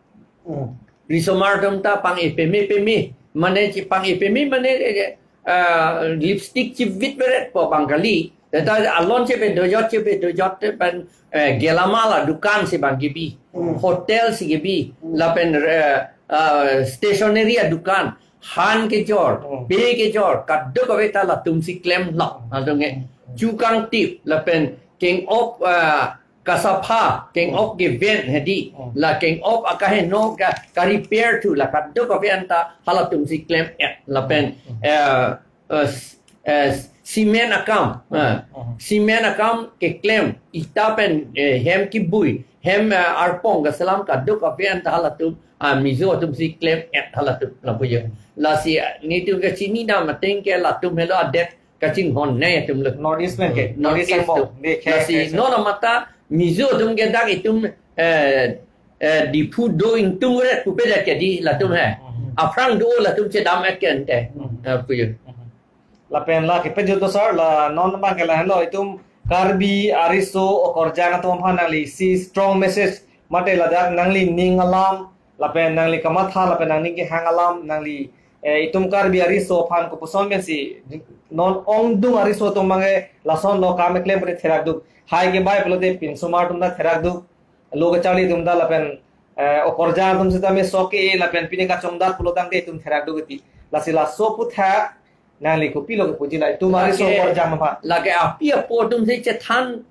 Hmm. Risomar atum ta pang-e peme peme. Mane chi pang-e peme mane, eh, ah, lipstick chivit veret po bang kali. Teta alon chepe dojot chepe dojot te pen, eh, gelamala dukan si bang kebi. Hmm. Hotel si kebi. Hmm. Lapen, eh, ah, stationery adukan. Han kejor, Hmm. pe kejor, kadokave ta latumsi klemlo. Hmm. Latum ke Hmm. chukang tip, lapen king-op, ah, kasapha, king-op Hmm. keven hedi, Hmm. la king-op akaheno ka, ka repair thu, la kadokave anta halatumsi klem-et, lapen, Hmm. eh, eh, s-, eh, cement akam, eh, Hmm. cement akam keklem, ita pen, eh, hem kibui, hem, eh, arpong kaselam kadokave anta halatum, ah, Mizo atumsi klem-et halatum, lapu jo. Lasi, eh, netum kachini dam ateng ke latum helo adet kachinghon nei atum lo. North East pen ke, North East angbong. Lasi non amata Mizo atum ke dak itum, eh, eh, Diphu do ingtung ret pupe dak ke di latum he. Hmm. Aphrang do latum chedam eken te. Hmm. Eh, puyo. Hmm. Lapen la kepejut do sir, la non bang ke lahenlo itum Karbi ariso okorjang atum aphan nangli isi strong message mate ladak nangli ning alam lapen nangli kamatha, lapen nangning kehang alam, nangli, eh, itum Karbi ariso aphan kopuson pensi non ongdung ariso atum bang ke lasonlo kam keklem pute therak duk. Hai ke bai pulote pinsomar atum ta therak duk. Lo kacharli atum ta lapen, eh, okorjang atum seta me sok ke lapen pine kachongdat pulotangte itum therak duk ti. Lasi laso aputhak nangli kopilo kepuji la itum ariso Lake, okorjang aphan. Lake api apo atumsi chethan,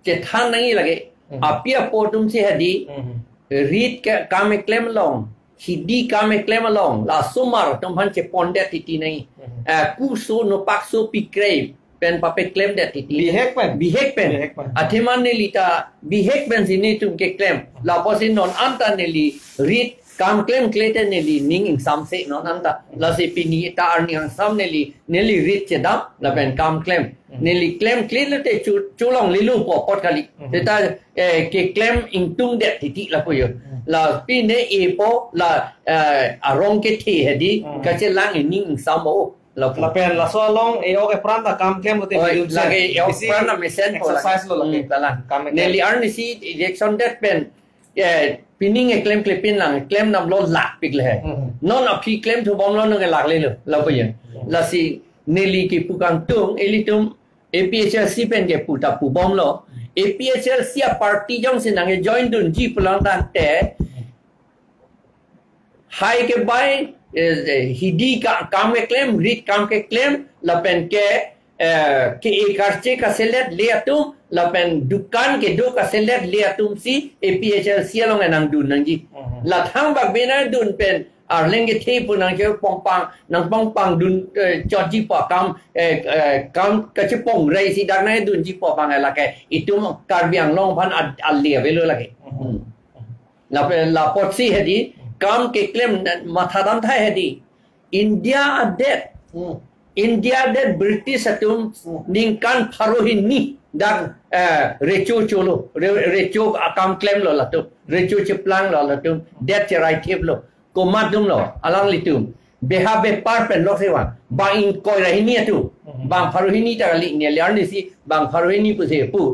chethan nangji lake. Hmm. Api apo atumsi hedi, Hmm. rit ke kam keklem along, hidi kam keklem along, la osomar atum aphan chepondet titi nangji. Hmm. Eh, kuso nopak so pikrei pen papeklemdet titi. Bihek pen. Bihek pen. Bihek pen. Athema neli ta bihek pensi netum keklem. Lapusi non anta neli rit kam klemkle te neli ning ingsamse non anta. Lasi pini ta arni angsam neli, neli rit chedam, lapen kam klem. Hmm. Neli klemkle lote chu, cholonglelo pu apot kali. Hmm. Seta, eh, keklem ingtungdet titi lapu jo. Hmm. La pine epo la, eh, arong kethe hedi, Hmm. kachelang ining ingsam o. Lapu. Lapen laso along e-ok epran ta kam klem pute Oi, bidun lake sen. E-ok Isi epran ta mesen po exercise lake. Lo lake. Hmm, kalang. Kam klem. Neli arnisi election det pen, eh, pining klemklepin lang, klem damlo lakpik le he. Hmm. Non aphi klemthu bomlo nonke laklelo, lapu jo. Hmm. Lasi neli kepu kangtung, ilitum A P H L C pen kepu ta pubomlo. A P H L C a-party jongsi nangkejoin dunji pulotangte, hai ke bai, eh, eh, hidi ka, kam keklem, rit kam keklem, lapen ke, eh, ke-e karche kaselet le atum, lapen dukan kedo kaselet le atumsi A P H L C along nangdun nangji. Mhm. La thangbak bena dun pen, arleng kethe pu nangchepongpang, nangpongpang dun, eh, chotji pu akam, eh, eh, kam kachepongreisi dak nangdunji pu abang lake itum Karbi Anglong aphan ad-, ale avelo lake. Mhm. Hmm. Lapen lapotsi hedi, kam keklem matha dam thai hedi. India adet. Hmm. India adet British atum Hmm. ningkan pharo hini dak, eh, recho cholo, re-, recho akam klemlo latum, recho cheplanglo latum, det cherai theplo, komat atumlo, alanglitum. Beha bepar pen lok sewa, bang ingkoi ra hini atum, Hmm. bang pharo hini ta kali, neli arnisi, bang pharo hini pusi pu.